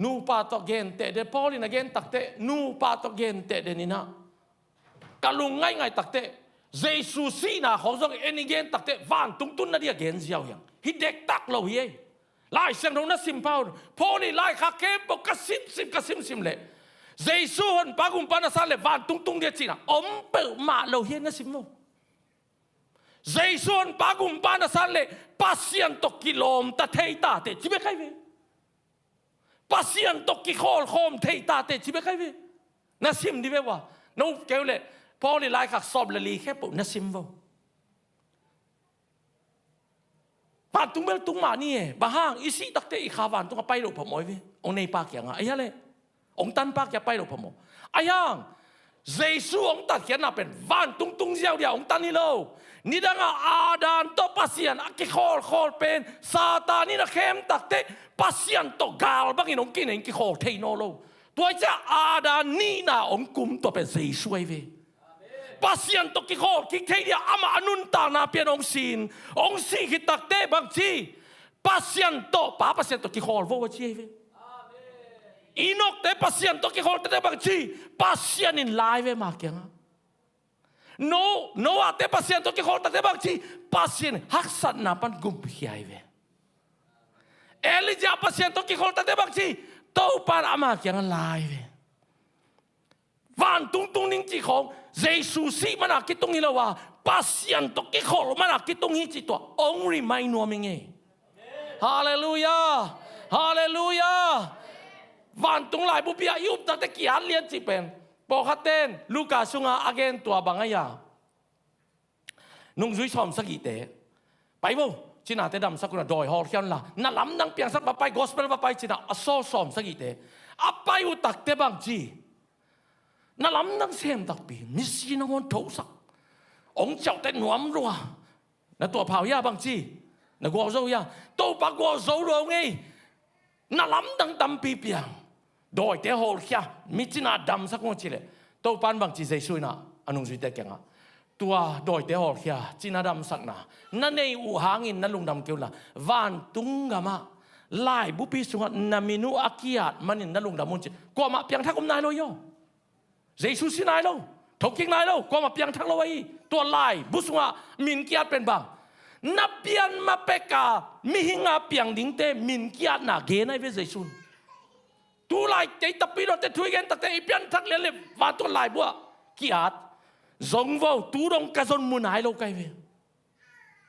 Nupa tawh genteh den, Paul in a gen takteh nupa tawh genteh den in ah, ka lung ngaingai takteh Jesu sihna khawng zong en i gen takteh vantung tunna ding a gen ziau hi hang. Hi dektak lo hi ei. Lai Siangtho na sim pah un. Paul i laikhak khempeuh ka simsim, ka simsim leh Jesu honpa gumpa na san le vantung tung ding a cihna om peuhmah lo hi, na sim lo. Jesu honpa gumpa na san le Pasian tawh kilawmta thei tate ci bek ahi ve. Pasian tawh kikhawlkhawm thei tate ci bek ahi ve. Na sim dih ve ua. No keu le Paul i laikhak sawm le li khep peuh na sim vo. Vantung bel tung mah ni e. Bang hang, i sih takte i kha vantung a pai loh phamawh hi ve. Hong neipa kiangah, ahi a le hong tanpa kiang pai loh phamawh. Ahi hang, Jesu hong tatkhiatna pen vantung tung ziau dia hong tan hi lo. Nidangah Adam tawh Pasian a kikhawlkhawl pen Satan in a khem takte Pasian tawh gal bangin hong kinei in kikhawl thei nawn lo. Tua hi ciah Adam nihna hong kum tua pen Jesu ahi ve. Pasian tawh kikhawl kik thei dia amah a nuntakna pian hong sin, hong sih khit takte bang ci? Pasian tawh, Pa Pasian tawh kikhawl vo a ci ahi ve. Enokte Pasian tawh kikhawl takte bang ci? Pasian in la hi ve ama kiangah. No, Noahte Pasian tawh kikhawl takte bang ci? Pasian haksatna pan gumkhia hi ve. Elijah Pasian tawh kikhawl takte bang ci? Topa in ama kiangah la hi ve. Vantung tung ding cih khawng Jesu sih mana kitung hi lo a, Pasian tawh kikholh mana kitung hi cih tua hong remind nuam hi ngei. Halleluiah. Halleluiah. Vantung laibupi ah i uptakte ki-at lian cih pen pawlkhatte in Luka sunga a gen tua bang ahi a, nungzui sawmsagihte, pai vo, cinate damsak un la, dawi hawlkhia un la, na lamdang piangsak va pai, gospel va pai cin a, a sawl sawmsagihte a pai uh takte bang ci? Na lamdang sem takpi, misi nangawn thosak, hong ciauhte nuam lua. Na tuahpha uh hia bang ci? Na gualzo uh hia? Topa gualzo lua uh ngei. Na lamdang tampi piang, dawite hawlkhia, mi cina damsak un la ci leh, Topa in bang ci? Jesu in a nungzuite kiangah, tua dawite hawlkhia, cina damsakna na neih uh hangin na lungdam kei un la, vantung gamah laibupi sungah na min uh a ki-at manin na lungdam un ci. Kuamah piangthak om nai lo hi aw. Jesu si nai lo, thokik nai lo, kuamah piangthak lo ahi. Tua laibu sungah min ki-at pen bang? Na pian ma peka mihing a piang dingte min ki-atna gen ahi ve Jesu in. Tulai kei Tapidaw te thu i gen takte i pianthak lian le vantung laibu ah ki-at zong vo, tu dong ka zon mu nai lo ka hi ve.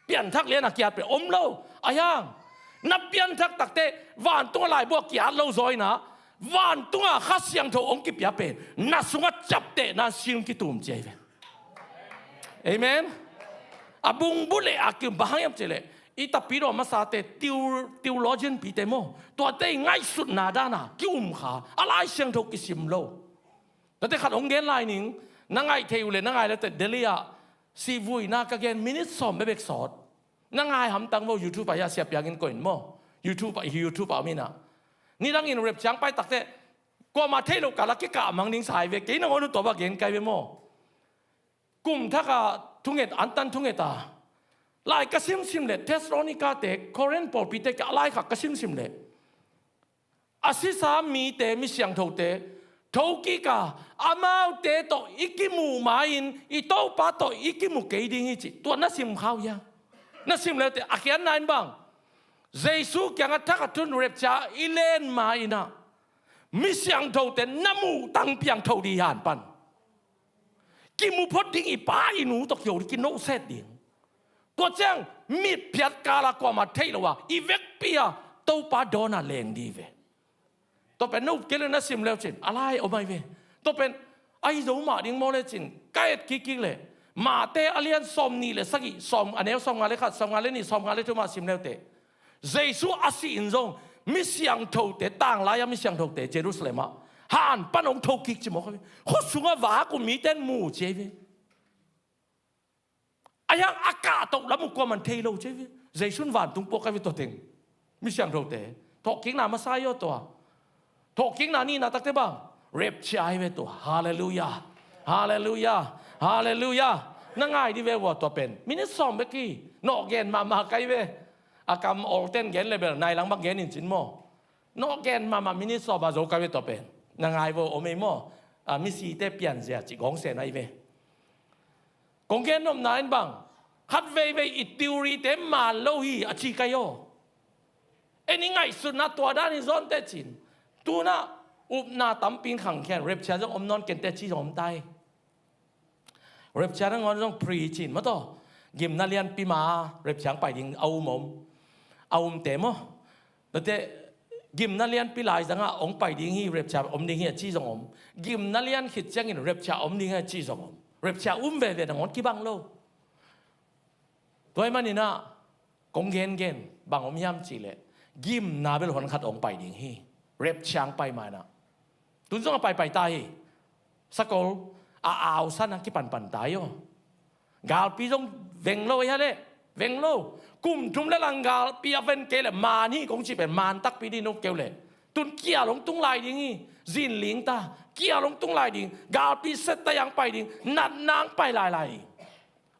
Pianthak lian a ki-at pen om lo. Ahi hang, na pianthak takte vantung a laibu ah ki-at lo zaw in a, vantung a Kha Siangtho hong kipia pen na sungah ciaptehna sin kitum ci ahi ve. Amen. A bung bu le a ki-um bang hang hiam cih leh, i Tapidaw masate, theo-, theologian pite maw, tuate i ngaihsutna dan a ki-um kha, a Lai Siangtho kisim lo. Tuate khat hong gen lai ning, na ngaih theih uh le na ngai le teh, Delhi ah sihvuina ka gen minute sawm bekbek sawt. Na ngai hamtang vo, YouTube ah hia, Sia Piang in koih in maw. YouTube ah, YouTube ah om in a. Nidangin rapture hong pai takte kuamah theih loh kal a kikah mang ding sa hi ve, kei nangawn uh tua bang gen ka hi ve maw. Kum thak a thunget, antan thunget a lai ka simsim leh, Thessalonica te, Corinth pawlpite kiang a laikhak ka simsim leh, a sisa mite, mi siangthote thokik a, amaute tawh i kimuh ma-in i Topa tawh i kimu kei ding hi ci. Tua na sim kha uh hia? Na sim le uh teh, a khiatna in bang? Jesu kiangah thak a tun rapture i len ma-in a, mi siangthote na muh tang piang tho ding hi a, a pan kimu phot ding, i pa i nu tawh kiho ding, kinohset ding. Tua ciang mitphiat kal a kuamah theih loh a i vekpi a Topa dawn a leng ding hi ve. Tua pen no up kei le na sim le uh cin a lai om ahi ve. Tua pen ahi zo mah ding maw le cin ka et kikkik leh, Mate a lian sawmnih le sagih, sawm, a neu sawmnga le khat, sawmnga le nih, sawmnga le thum ah sim le uh teh, Jesu a sih in zong mi siangthote, tanglai a mi siangthote Jerusalem ah han pan hong thokik ci mawk ahi ve. Khua sungah vak uh mite in mu ci ahi ve. Ahi hang a kahtoh lam uh kuaman thei lo ci ahi ve. Jesu in vantung puak ahi ve tua teng. Mi siangthote thawhkikna masa hi aw tua. Thawhkikna nihna takte bang? Rapture ahi ve tua. Halleluiah. Halleluiah. Halleluiah. Na ngai dih ve ua, tua pen minute sawm bek hi. Nawh gen mahmah ka hi ve. A kam awlten gen le bel nai lang bang gen in cin maw. Nawh gen mahmah, minute sawm a zo ka hi ve tua pen. Na ngai vo, om ei maw. A, misite pianzia cih gawngsen ahi ve. Kong gen nopna in bang, khat veivei i theory te man lo hi a ci ka hi aw. En i ngaihsutna tua dan hi zaw inteh cin. Tu-in ah Upna tampi in khangkhia in, rapture zong om nawn kei inteh ci zong om ta hi. Rapture nangawn zong pre ci in maw taw. Gimna lianpi ma rapture hong pai ding a um om. A umte maw. Note, gimna lianpi laizangah hong pai ding hi, rapture om ding hi a ci zong om. Gimna lian khit ciangin rapture om ding hi a ci zong om. Rapture um veve nangawn kibang lo. Tua ahih maninah kong gengen bang om hiam cihleh, gimna bel hon khat hong pai ding hi. Rapture hong pai ma inah. Tun zong a paipai ta hi. Sakol a au sana kipanpan ta hi aw. Galpi zong veng lo ei ha leh. Veng lo. Kum thum le lang galpi a ven kei leh man hi kong cih pen man takpi dih no keu leh. Tun kial hong tung lai ding hi. Zinling ta. Kial hong tung lai ding. Galpi set ta hong pai ding. Natna hong pai lailai.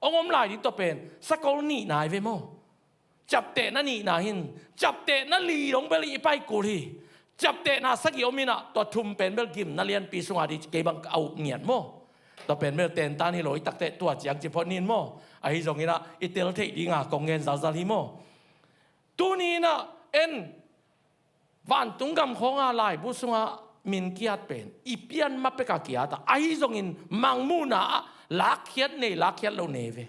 Hong om lai ding tua pen sakol nihna hi ve maw. Ciaptehna nihna hin, ciaptehna li dong bel i pai kul hi. Ciaptehna sagih om inah tua thum pen bel gimna lianpi sungah dih kei bang a up ngiat maw. Tua pen bel tentan hi lo i takteh tua ciang ci phot nin maw. Ahi zonginah i tel theih dinga kong ngen zalzal hi maw. Tuni inah en vantung gam khawnga laibu sungah min kiat pen i pian ma peka kiat a, ahi zongin mangmuhna ah lakkhiat nei, lakkhiat lo nei ve.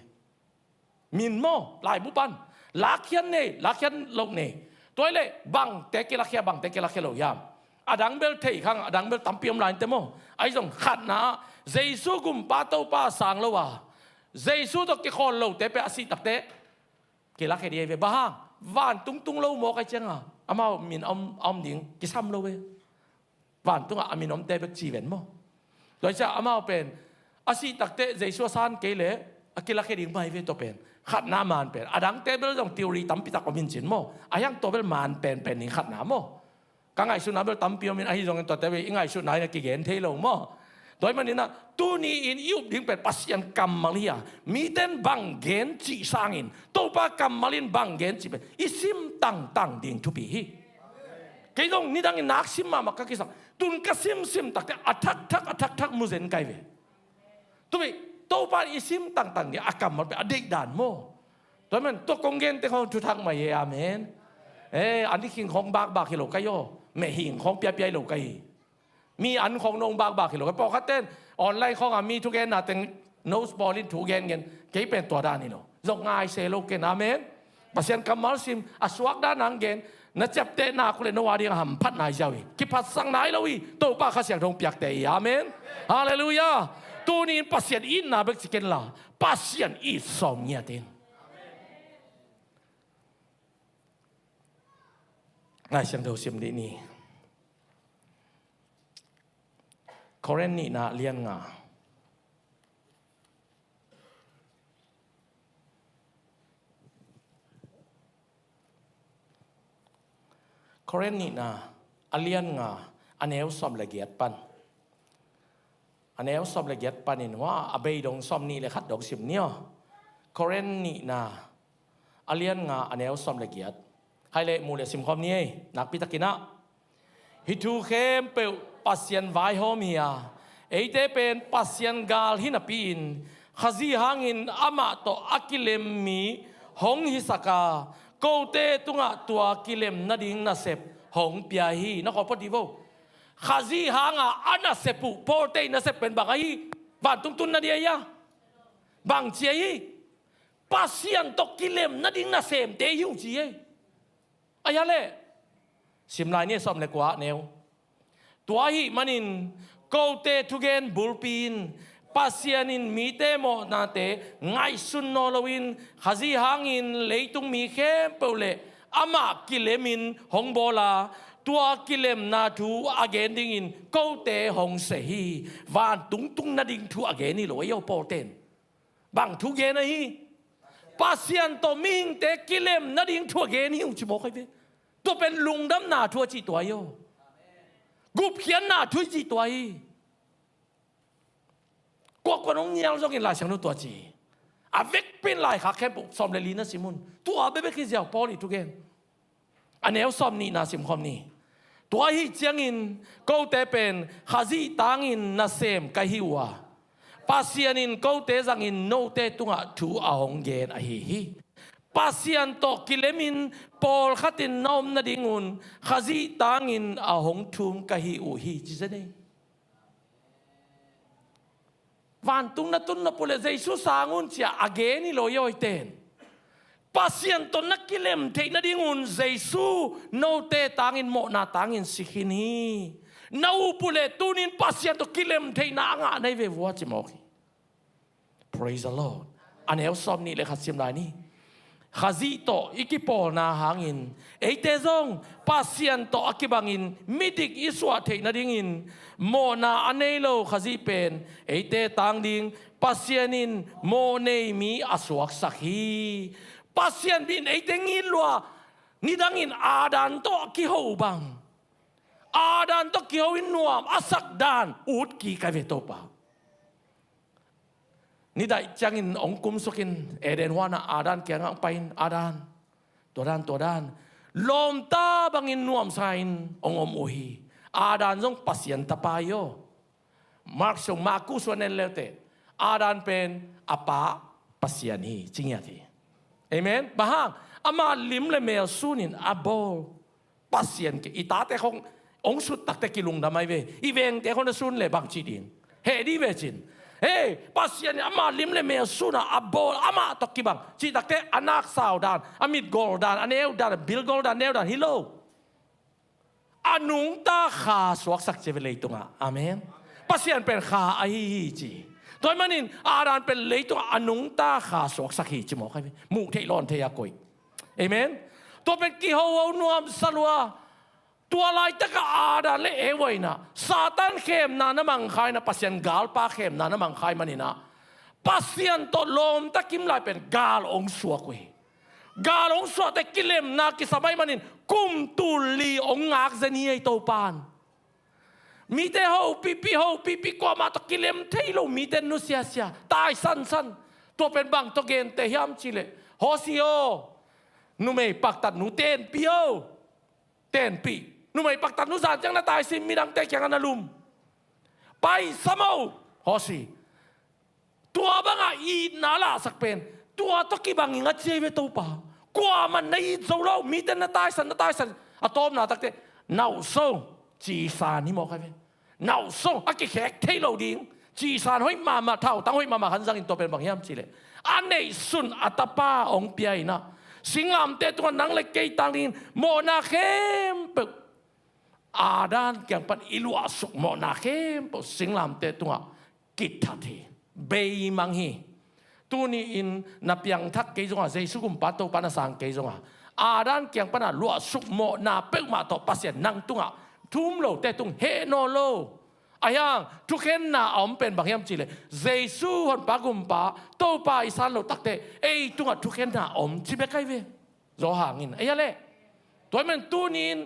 Min maw, laibu pan lakkhiat nei, lakkhiat lo nei. Tua hi leh bangte kilakhia, bangte kilakhia lo hiam? A dang bel thei khang, a dang bel tampi om lai inteh maw. Ahi zong khatna ah Jesu gumpa Topa sang lo a, Jesu tawh kikhawl lote pen a sih takteh kilakhia dih hi ve. Bang hang? Vantung tung lo mawk ahih cianga amau min a om, a om ding kisam lo ve. Vantungah a min omte bek ci ven maw. Tua hi ciah amau pen a sih takteh Jesu a san kei leh a kilakhia ding mah hi ve tua pen. Khatna man pen. A dangte bel zong theory tampi tak om in cin maw. A hiang tua bel man penpen ding khatna maw. Ka ngaihsutna bel tampi om in ahi zongin tuate bel i ngaihsutna in a kigen thei lo maw. Tua ahih maninah tuni in i up ding pen Pasian kammal hi a, mite in bang gen cih sangin Topa kammal in bang gen cih pen i sim tangtang ding thupi hi. Kei zong nidangin nak sim mahmah ka kisam. Tun ka simsim takteh a thakthak, a thakthak mu zen kai ve. Tua pen Topa in i sim tangtang ding a kammal pen a deihdan maw. Tua man tua kong gente khawng thuthak mai e, amen. Eh, an i khing khawng bakbak hi lo kai aw. Meh hing khawng piapia hi lo kai. Mi an khawng nong bakbak hi lo kai. Pawlkhatte in online khawngah mi thugenna teng nose ball in thu gengen. Kei pen tua dan hi lo. Zong ngai se lo ken, amen. Pasian kammal sim, a suak dan ang gen. Na ciaptehna uh leh no a ding a hamphatna hi ziau hi. Kiphatsakna hi lo hi. Topa Kha Siangtho hong piakte hi, amen. Halleluiah. Tuni in Pasian itna bek ci ken la, Pasian it sawm ngiat in. Lai Siangtho sim dih ni. Korin nihna lian nga. Korin nihna a lian nga, a neu sawm le giat pan. A neu sawm le giat panin hua a bei dong sawm nih le khat dong sim ni aw. Korin nihna a lian nga, a neu sawm le giat. Hai leh mu le simkhawm ni ei, nakpi takin ah. Hih thu khempeuh Pasian vaihawm hi a, eite pen Pasian gal hi napi-in Khazih hangin amah tawh a kilem mi hong hisak a, kote tungah tua kilem nading nasep hong pia hi. Na khawl phot dih vo. Khazih hanga a nasep uh, Pawlte ii nasep pen bang ahi? Vantung tun nading ahi a? Bangci ahi? Pasian tawh kilem nading nasemte hi uh ci ei. Ahi a leh, sim lai ni, sawm le kua neu. Tua ahih manin kote thugen bulpi in Pasian in mite mawhnate ngaihsun nawn loin Khazih hangin leitung mi khempeuh le amah kilemin hong bawl a, tua kilemna thu a gen dingin kote hong seh hi. Vantung tung nading thu a gen hi lo ei aw, Pawlte in. Bang thu gen ahi? Pasian tawh mihingte kilem nading thu a gen hi uh ci mawk ahi ve. Tua pen lungdamna thu a cih tua hi aw. Gupkhiatna thu i cih tua hi. Kuakuan hong nial zongin Lai Siangtho tua ci hi. A vekpi in laikhak khempeuh sawm le li na sim un, tua bekbek hi ziau Paul ii thugen. A neu sawm nihna simkhawm ni. Tua ahih ciangin kote pen Khazih tangin nasem ka hi uh a, Pasian in kote zangin note tungah thu a hong gen ahi hi. Pasian tawh kilemin pawlkhatin na om nadingun Khazih tangin a hong thum ka hi uh hi, ci zen ei. Vantung na tun nop uh leh Jesu sang un ci-a a gen hi lo hi, a hawiten. Pasian tawh na kilem theih nadingun Jesu note tangin, mawhna tangin si khin hi. Na up uh leh tuni-in Pasian tawh kilem theihna a ngah na hi ve vua, ci mawk hi. Praise the Lord. A neu sawmnih leh khat sim lai ni. Khazih tawh i kipawlna hangin eite zong Pasian tawh a kibangin midik i suah theih nadingin mawhna a nei lo Khazih pen eite tang ding Pasian in mawhnei mi a suaksak hi. Pasian in eite ngitlua, nidangin Adam tawh kiho bang, Adam tawh kiho in nuam a sak dan ut kik ka hi ve, Topa. Nidaih ciangin hong kumsukin Eden huanah Adam kiangah hong pai-in, Adam, tua dan, tua dan, lawmta bangin nuamsa-in hong om uh hi. Adam zong Pasian tapa hi aw. Mark sung, Markus sung en leuteh, Adam pen a pa Pasian hi, ci ngiat hi. Amen. Bang hang? Ama lim le mel sunin a bawl Pasian kei, i tate khong hong sut takteh kilungdam ahi ve. I vengte khong na sun leh bang ci ding? Heh dih ve cin. Hei, Pasian in ama lim le mel suna a bawl, amah tawh kibang cih takteh a naksau dan, a mitgol dan, a neu dan, a bilgol dan, neu dan hi lo. A nungta Kha suaksak ci ve leitungah. Amen. Pasian pen Kha ahi hi ci. Tua ahih manin Adam pen leitungah a nungta Kha suaksak hi ci mawk ahi ve. Muh theih lawn thei a koih. Amen. Tua pen kihoho nuamsa lua. Tua laitakah Adam le Eva in ah Satan khemna na mangkha in ah, Pasian galpa khemna na mangkha ahih manin ah, Pasian tawh lawmta kim lai pen gal hong suak uh hi. Gal hong suahteh kilemna kisam ahih manin kum tul li hong ngak zen hi ei, Topa'n. Mite hopihpih, hopihpih, kuamah tawh kilem thei lo, mite nusiasia, taisansan. Tua pen bang tawh genteh hiam cih leh, Hawsi aw, numei paktatnu tenpih aw. Tenpih. Numei paktatnu zan ciang na taisan, midangte kiangah na lum. Paisam aw, Hawsi. Tua bangah itna lahsak pen tua tawh kibang ing a, ci ahi ve, Topa. Kuamah na it zo lo, mite na taisan, na taisan. A tawpna takteh, na uh so, cisan hi mawk ahi ve. Na uh so, a kikhek thei lo ding. Cisan hoih mahmah, thautang hoih mahmah khat zangin, tua pen bang hiam cih leh, a neihsun a tapa hong pia in ah, singlamteh tungah nang le kei tang dingin mawhna khempeuh, Adam kiang pan i luahsuk mawhna khempeuh singlamteh tungah kithat hi. Beimang hi. Tuni-in na piangthak kei zongah, Jesu Kumpa Topa na sang kei zongah, Adam kiang pana luahsuk mawhna peuhmah tawh Pasian nang tungah thum lote tung heh nawn lo. Ahi hang thukhenna a om pen bang hiam cih leh, Jesu Honpa Gumpa Topa i san loh takteh ei tungah thukhenna a om ci bek ahi ve. Zo hangin, ahi a leh. Tua ahih manin tuni-in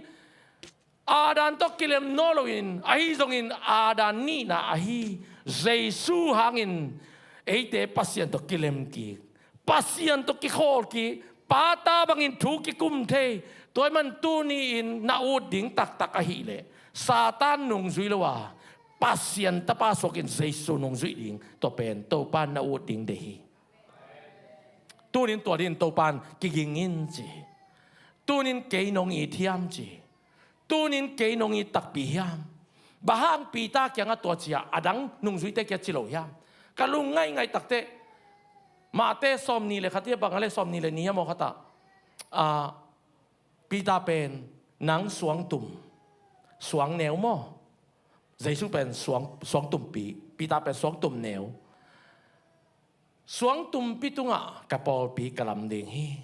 Adam tawh kilem nawn loin, ahi zongin Adam nihna ahi Jesu hangin eite Pasian tawh kilem kik, Pasian tawh kikhawl kik, Pa ta bangin thu kikum thei. Tua ahih manin tuni-in na ut ding taktak ahih leh, Satan nungzui lo a, Pasian tapa suakin Jesu nungzuih ding, tua pen Topa'n na ut ding deih hi. Tuni-in tua dingin Topa'n, kiging in, ci. Tuni-in kei nong it hiam, ci. Tuni-in kei nong it takpi hiam? Bang hang Peter kiangah tua ci-a a dang nungzuite kiang ci lo hiam? Ka lungngaih ngaih takteh, Matthai sawmnih le khat hi a, bang a leh sawmnih le nih hiam aw khat ah, ah, Peter pen nang suangtum, suangneu maw? Jesu pen suang, suangtumpi, Peter pen suangtumneu. Suangtumpi tungah ka pawlpi ka lam ding hi.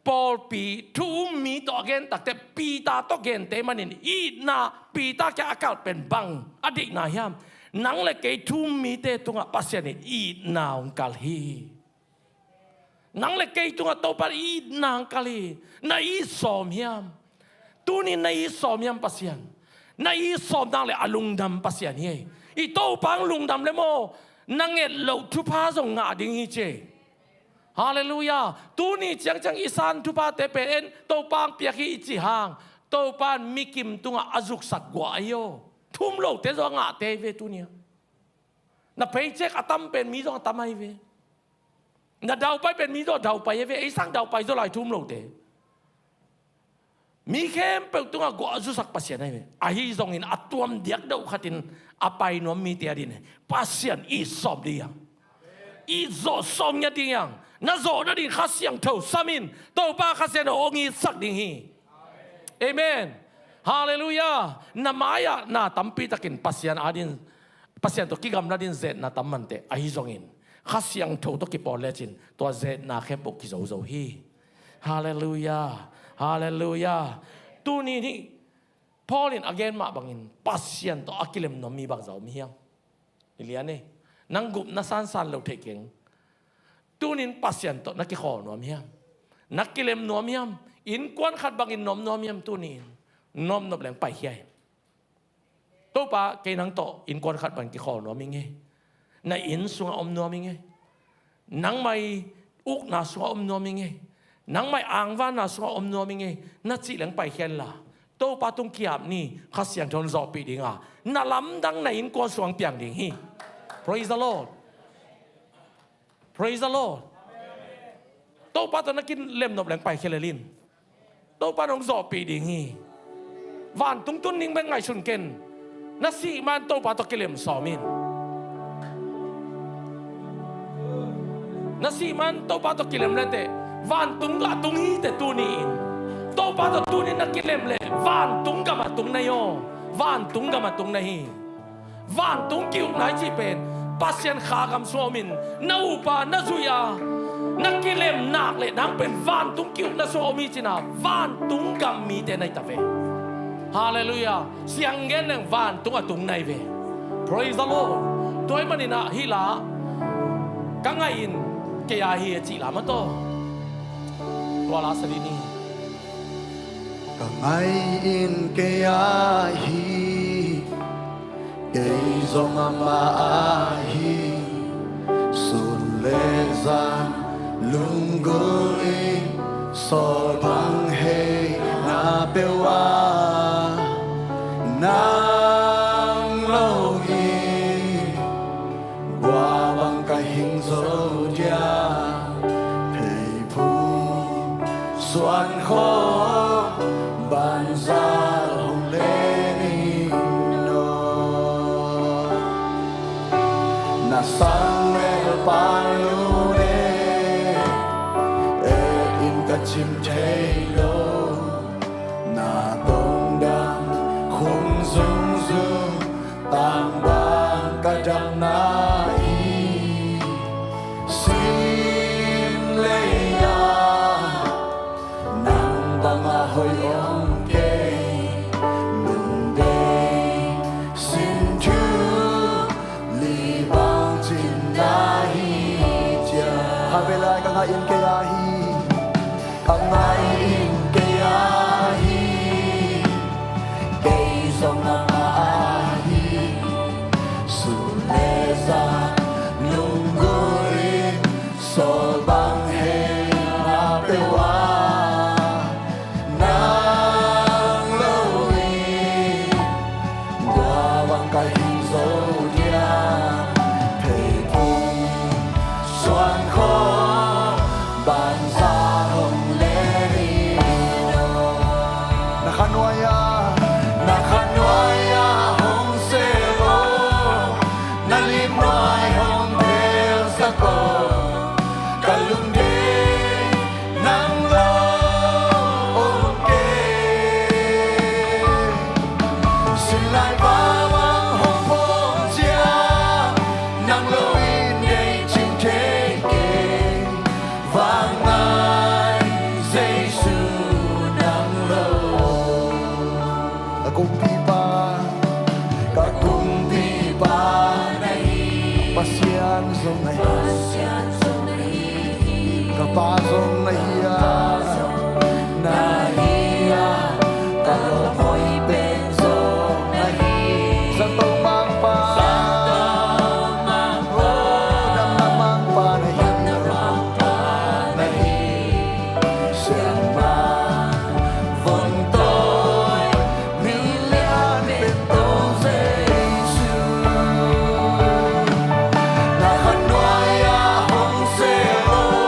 Pawlpi thu um mi tawh a gen takteh, Peter tawh gente manin itna, Peter kiang a kalh pen bang a deihna hiam? Nang le kei thu um mite tungah Pasian in itna hong kalh hi. Nang le kei tungah Topa'n itna hong kalh hi. Na it sawm hiam? Tuni-in na it sawm hiam Pasian? Na it sawm nak leh a lungdam Pasian hi. I Topa hong lungdam leh maw, na nget loh thupha zong ngah ding hi, ci. Halleluiah. Tuni ciangciang i san thuphate pen en, Topa hong piak hi i cih hang, Topa'n mikim tungah a zuksak guah ahi aw. Thu um lote zong a ngahte ahi ve tuni-ah. Na paycheck a tam pen mi zong a tam ahi ve. Na daupai pen mi tawh daupai hi ve, ei sang daupai zaw lai thu om lote. Mi khempeuh tungah guah a zusak Pasian ahi ve. Ahi zongin a tuam diak deuh khatin a pai nuam mite a din Pasian it sawm ding hi hang. It zawh sawm ngiat ding hi hang. Na zawh nading Kha Siangtho sam in, Topa Kha Siangtho hong itsak ding hi. Amen. Halleluiah. Na mai-ah na tampi takin Pasian a din, Pasian tawh kigamla din zetna tam manteh, ahi zongin Kha Siangtho tawh kipawl lecin tua zetna khempeuh kizozo hi. Halleluiah. Halleluiah. Tuni nih Paul in a gen mah bangin Pasian tawh a kilem nuam mi bangzah om hiam? I lian e. Nang gupna sansan lo theih keng. Tunin Pasian tawh na kikhawl nuam hiam? Na kilem nuam hiam? Innkuan khat bangin nuam nuam hiam tuni-in? Nuam nop leng paikhia hi. Topa, kei nang tawh innkuan khat bangin kikhawl nuam ing e. Na inn sungah om nuam ing e. Nangmai ukna sungah om nuam ing e. Nangmai angvanna sungah om nuam ing e. Na cih leng paikhia inla, Topa tung ki-ap ni, Kha Siangtho in zawhpih ding a, na lamdang na innkuan sungah piang ding hi. Praise the Lord. Praise the Lord. Topa tawh na kilem nop leng paikhia lel in. Topa in hong zawhpih ding hi. Vantung tun ding bek ngaihsun ken. Na sih man Topa tawh kilem sawm in. Na sih man Topa tawh kilem leteh vantung gah tung hi teh tuni-in. Topa tawh tunin na kilem leh vantung gamah tung na hi aw. Vantung gamah tung na hi. Vantung ki-ukna i cih pen Pasian kha gam sungah omin na upa na zuih a, na kilem nak leh nang pen vantung ki-ukna sungah om hi cin a, vantung gam mite na hi ta ve. Halleluiah. Sianggen leng vantung a tung na hi ve. Praise the Lord. Tua ahih manin ah hih la, ka ngaih in kei a hi a cih la mah tawh, tua la sa dih ni. Ka ngaih in kei a hi, kei zong amah a hi. Sun le zan lunggulh in sawl bang hei na peuh a, nang lo in gua bang ka hing zo dia. Pheiphung suan khawng banzal hong len in aw. Na sang le pan lu le e in ka cim thei lo. Na tongdam khum zungzung tang bang ka dam na hi. Sin lei-ah nang bang a hoih om kei. Nungbei sin thu li bang cin na hi cia. Khatvei lai ka ngaih in kei a hi. Ka ngaih in kei a hi. Kei zong amah a hi. Sun le zan lunggulh in sawl bang hei na peuh a, nang lo in gua bang ka hing zo dia. Pheiphung suan khawng banzal hong len in aw. Na khanuai-ah, na khanuai-ah hong sel aw. Na limnuai hong phelsak aw. Ka lungdam nang lo om kei. Sinlai pa bang hong phong ciang nang lo in nei cing thei kei. Vangngai Jesu nang lo. Ka kumpipa, ka kumpipa na hi. Pasian zong na hi. Ka pa zong na hi a, na hi a, ka lawm hoih pen zong na hi. Zato Mangpa, oh, damna Mangpa na hi, na hi. Siangmang vun tawi mi lian pen Topa Jesu. Na khanuai-ah hong sel aw.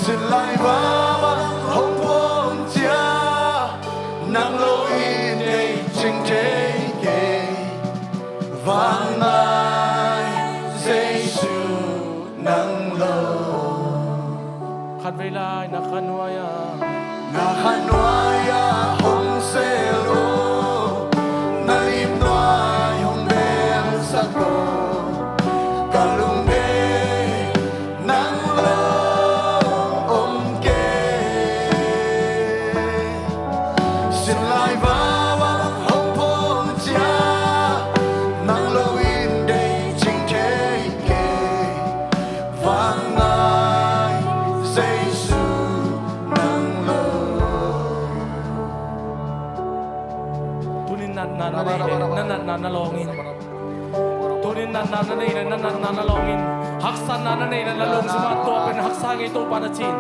Sinlai va bang hong phuang ciang, nang lo in deih cing thei kei. Vanglai Jesu nang lo. Khatvei lai na khanuai ah, na khanuai ah hong sel o, na limnuai hong belsak o. Ka lungdeih nang lo om kei. Sinlai va bang hong phuang ciang, nang lo in deih cing thei kei. Vanglai Jesu nang lo. Tunin natna na nei le na natna na lawng in. Tunin natna na nei le na natna na lawng in. Haksatna na nei le na lungsim ah tua pen haksa ngei Topa na ci in.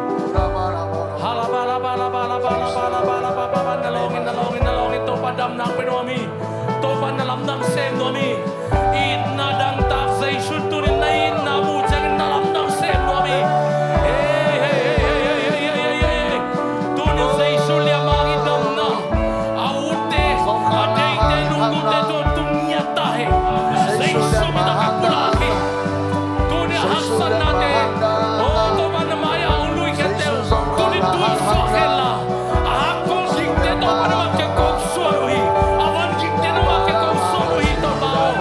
Hala bala bala bala bala bala bala bala bala, na lawng in, na lawng in, na lawng in, Topa damna pe nuam hi. Topa na lamdang sem nuam hi. Itna dangtak Jesu tunin na itna mu ciangin na lamdang sem nuam hi. Hei, hei, hei. Tunin Jesu liamang i damna a utte, a deite, lunggulte tawh tung ngiat ta hen. Jesu min tawh ka pulak hi. Tunin a haksatnate, o Topa na mai-ah a hong lui khente uh, tunin tui suak hen la. A hakkol gikte Topa nangmah kiang kong suan uh hi. A van gikte nangmah kiang kong suan uh hi Topa aw.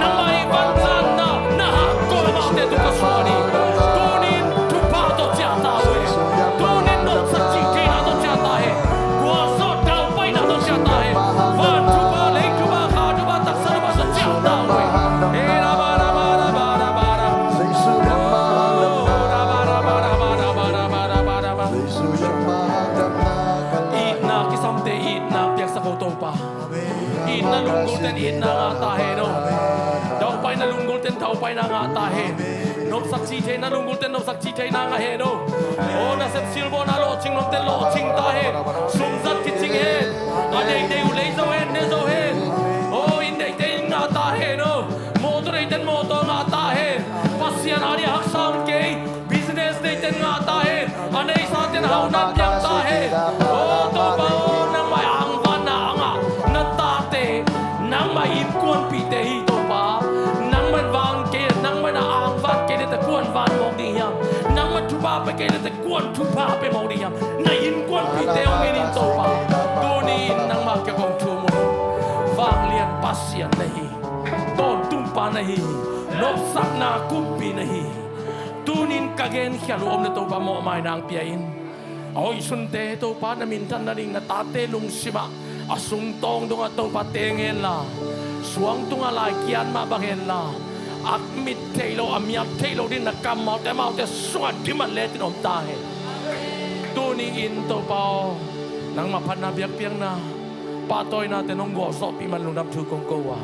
Nangmah i vanzanna na hakkol amaute tung ka suan hi. Tunin thupha tawh ciah ta uh hen. Tunin nopsak cih theihna tawh ciah ta hen. Gualzawh daupaina tawh ciah ta hen. Van thupha, lei thupha, kha thupha, taksa thupha tawh ciah ta uh hen. Hey, ra ba ra ba ra ba ra ba ra. Itna kisamte itna piaksak o Topa. Itna lunggulten itna ngah ta hen o. Daupaina lunggulten daupaina ngah ta hen. Nopsak cih theihna lunggulten nopsak cih theihna ngah hen o. O nasep silbawna lawhcing nuamten lawhcing ta hen. Sumzat kicing hen. A deidei uh lei zo hen, ne zo hen. O inn deite inn ngah ta hen o. Mawtaw deiten mawtaw ngah ta hen. Pasian a ding haksa om kei. Business deiten ngah ta hen. A neisaten hauhna piang ta hen. O Topa aw, nangmah angvanna a ngah na tate, nangmah innkuanpihte hi Topa. Nangmah in van kei, nangmah in a angvan kei lete kuan van mawk ding hiam? Nangmah thupha pe kei lete kuan thupha pe mawk ding hiam? Na innkuanpihte hong en in Topa. Tuni-in nangmah kiang kong thum uh hi. Vanglian Pasian na hi. Tawntung pa na hi. Nopsakna kumpi na hi. Tunin ka genkhial uh om le Topa mawhmaina hong pia in. A hoihsunte Topa na minthan nading na tate lungsimah a sungtawng dongah Topa teng henla, suang tungah lai kiat mah bang henla, a mit theih loh a miat theih loh ding na kammalte amaute sungah diman letin om ta hen. Tuni-in Topa aw, nangmah phatna biakpiakna pahtawinate nong gualzawhpih man lungdam thu kong ko a,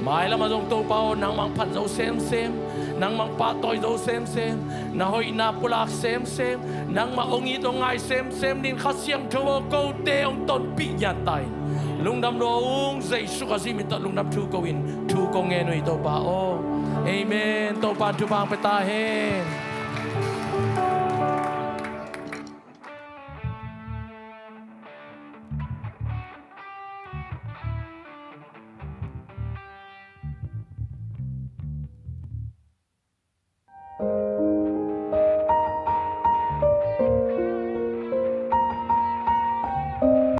mailamah zong Topa aw, nangmah hong phat zo semsem, nangmah hong pahtawi zo semsem, na hoihna pulak semsem, nangmah hong it hong ngai semsem dingin Kha Siangtho aw, kote hong tonpih ngiat ta in. Lungdam lua ung, Jesu Khazih min tawh lungdam thu ko-in thu kong ngen uh hi Topa aw. Amen. Topa in thupha hong pia ta hen.